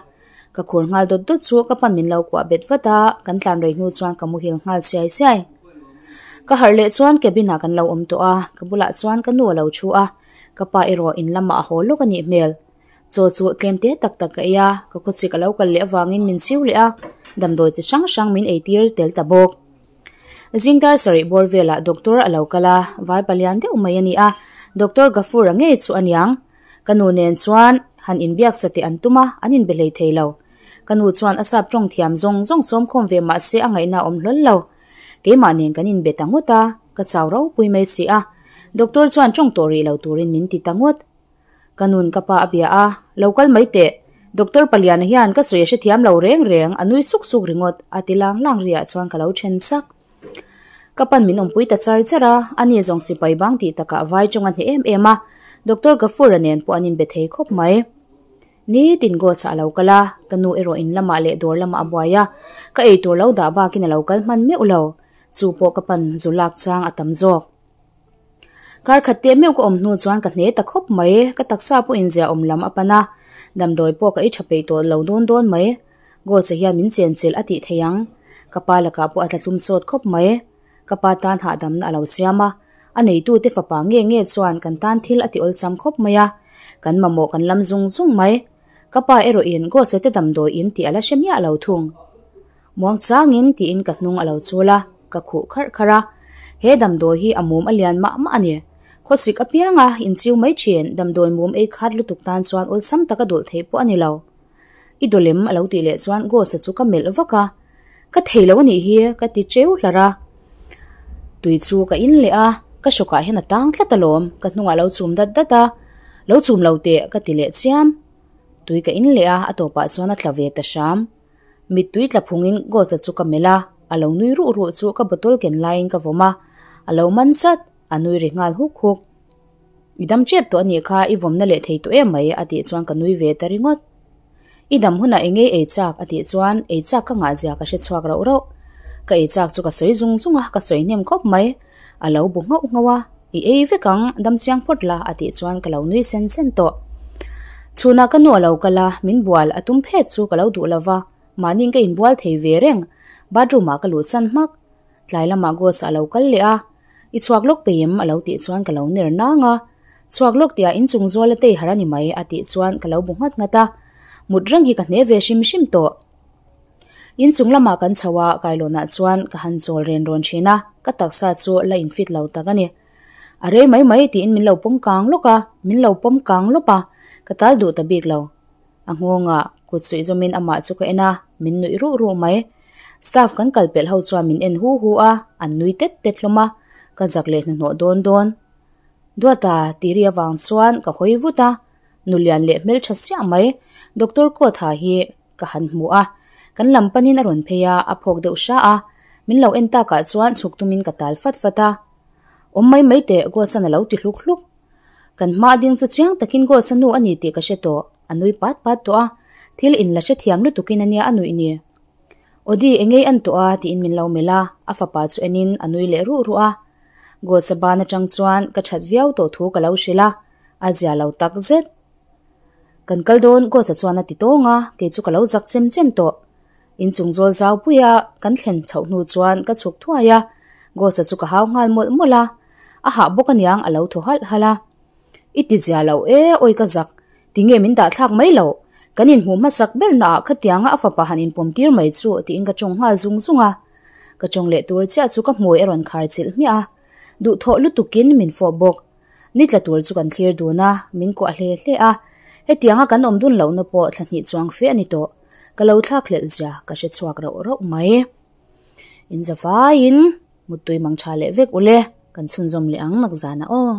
Ka khur nghal dawt dawt chu ka pan min lo kuah bet vat a, kan tlan rei hnu chuan ka muhil nghal siai siai. Ka harh leh chuan cabin ah kan lo awm tawh a, ka bulah chuan ka nu a lo thu a, ka pa erawh in lamah a haw lawk a nih hmel. Chaw chu tlem te tak tak ka ei a, ka khawchik a lo kal leh avangin min chiu leh a, damdawi chi hrang hrang min eitir tel ta bawk. Zing dar sarih bawr velah doctor a lo kal a, vai palian deuh mai a ni a, Doctor Gafur-a ngei chu a niang. Ka nu nen chuan han inbiak sateh an tum a, an inbe hlei thei lo. Ka nu chuan a sap tawng thiam zawng zawng sawmkhawm ve mah se a ngaihna a awm hlawl lo. Keimah nen kan inbe ta ngawt a, ka chau ropui mai si a. Doctor chuan tawng tawh rih lo turin min ti ta ngawt. Ka nun ka pa a bia a, Lo kal mai teh. Doctor Paliana hian ka sawi a hrethiam lo reng reng, a nui suk suk ringawt, a ti lang lang riah chuan ka lo then sak. Ka pan min awmpui ta char char a, ani zawng sipai bang tih takah vai tawng a hneh em em a, Doctor Gafur-a nen pawh an inbe thei khawp mai. Nitin Ghost-a a lo kal a, ka nu erawh in lamah leh dawr lamah a buai a, ka eitur lo dah bakin a lo kal hman meuh lo, chu pawh ka pan zu lak chang a tam zawk. Kar khat teh meuh ka awm hnu chuan ka hne ta khawp mai, ka taksa pawh inzia awm lam a pan a, damdawi pawh ka ei tha peih tawh lo dawn dawn mai. Ghost-a hian min chenchilh a tih thei ang, ka pa lakah pawh a tla tlum sawt khawp mai. Ka pa tan hahdamna a lo siam a, a neitute fapa nge nge chuan kan tan thil a ti awlsam khawp mai a, kan mamawh kan lam zung zung mai. Ka pa erawhin Ghost-a te damdawi in tih a la hre miah lo thung. Muang changin tiin ka hnung a lo chul a, ka khuh kharh kharh a. He damdawi hi a mum a lian mah mah a ni. Khawsik apianga inchiu mai thin damdawi mum ei khat lutuk tan chuan awlsam taka dawlh theih pawh a ni lo. I dawlem a lo tih leh chuan Ghost-a chu ka melh vak a, Ka thei lo a nih hi ka ti cheu hlarh a. Tui chu ka in leh a, ka hrawkah hian a tang tlat alawm, ka hnungah a lo chum dat dat a, Lo chum lo teh ka ti leh chiam. Tui ka in leh a, a tawpah chuan a tla ve ta hram. Mittui tla phungin Ghost-a chu ka melh a, a lo nui ruh ruh chu ka bottle ken laiin ka vawm a, a lo man chat, a nui ri nghal huk huk. I dam tep tawh a nih kha, i vawmna leh thei tawh em mai a tih chuan ka nui ve ta ringawt. I dam hunah eng ei ei chak a tih chuan ei chak ka ngah zia ka hre chhuak rauh rauh. Ka ei chak chu ka sawi zung zung a, ka sawi hnem khawp mai. A lo bu nghauh nghauh a, I ei vek ang, dam chiang phawt la a tih chuan ka lo nui sen sen tawh. Chhunah ka nu a lo kal a, min bual a tum phet chu ka lo duh lo va, mahniin ka inbual thei ve reng, bathroom ah ka luh san hmak. Tlai lamah Ghost a lo kal leh a, I chhuak lawk pei em? a lo tih chuan ka lo ner nang a, Chhuak lawk tihah inchung zual a tei harh a ni mai a tih chuan ka lo bu nghat nghat a, mut reng hi ka hne ve hrim hrim tawh. Inchung lamah kan chho a, kailawnah chuan ka han chawl ren rawn thin a, ka taksa chu la infit lo tak a ni. A rei mai mai tiin min lo pawm kang lawk a, min lo pawm kang lawp a, ka tal duh ta bik lo. A nghawngah kut suih zawmin amah chu ka en a, min nuih ruh ruh mai. Staff kan kal pelh ho chuan min en hu hu a, an nui tet tet hlawm a, ka zak leh hnuhnawh dawn dawn. Duata tiri avang chuan ka hawi vut a, nulian leh hmeltha siah mai, Doctor Kawtha hi ka han hmu a, kan lam panin a rawn phei a, a phawk deuh hra a, min lo en takah chuan chhuk tumin ka tal fat fat a. Awm mai mai teh, Ghost-an a lo ti hluk hluk. Kan hma ding chu chiang takin Ghost-a nu a ni tih ka hre tawh, a nui pat pat tawh a, thil in la hrethiam lutukin a nia a nuih ni. Audi engei an tawh a tiin min lo melh a, a fapa chu enin a nui leh ruh ruh a. Ghost-a ban atang chuan ka that viau tawh thu ka lo hrilh a, a zia lo tak zet. Kan kal dawn Ghost-a chuan a ti tawng a, kei chu ka lo zak chem chem tawh. Inchung zawl zau puia kan thlen chhoh hnu chuan ka chhuk thuai a, Ghost-a chu ka hau nghal mawlh mawlh a, a hah bawk aniang a lo thaw halh halh a. I ti zia lo e, awi ka zak, tinge min dah thlak mai loh? Kan inhmuh hmasak ber naah khatianga a fapa han inpawm tir mai chu tiin ka tawng nghal zung zung a. Ka tawng leh tur chiah chu ka hmui a rawn khar chilh hmiah a, duhthawh lutukin min fawh bawk. Ni tla tur chu kan thlir dun a, min kuah hle hle a. Hetianga kan awm dun lohna pawh thla hnih chuang fe a ni tawh. Ka lo thlak hlelh zia ka hre chhuak rauh rauh mai. In za vaiin muttui mang tha leh vek ule, kan chhunzawm leh ang nak zana aw.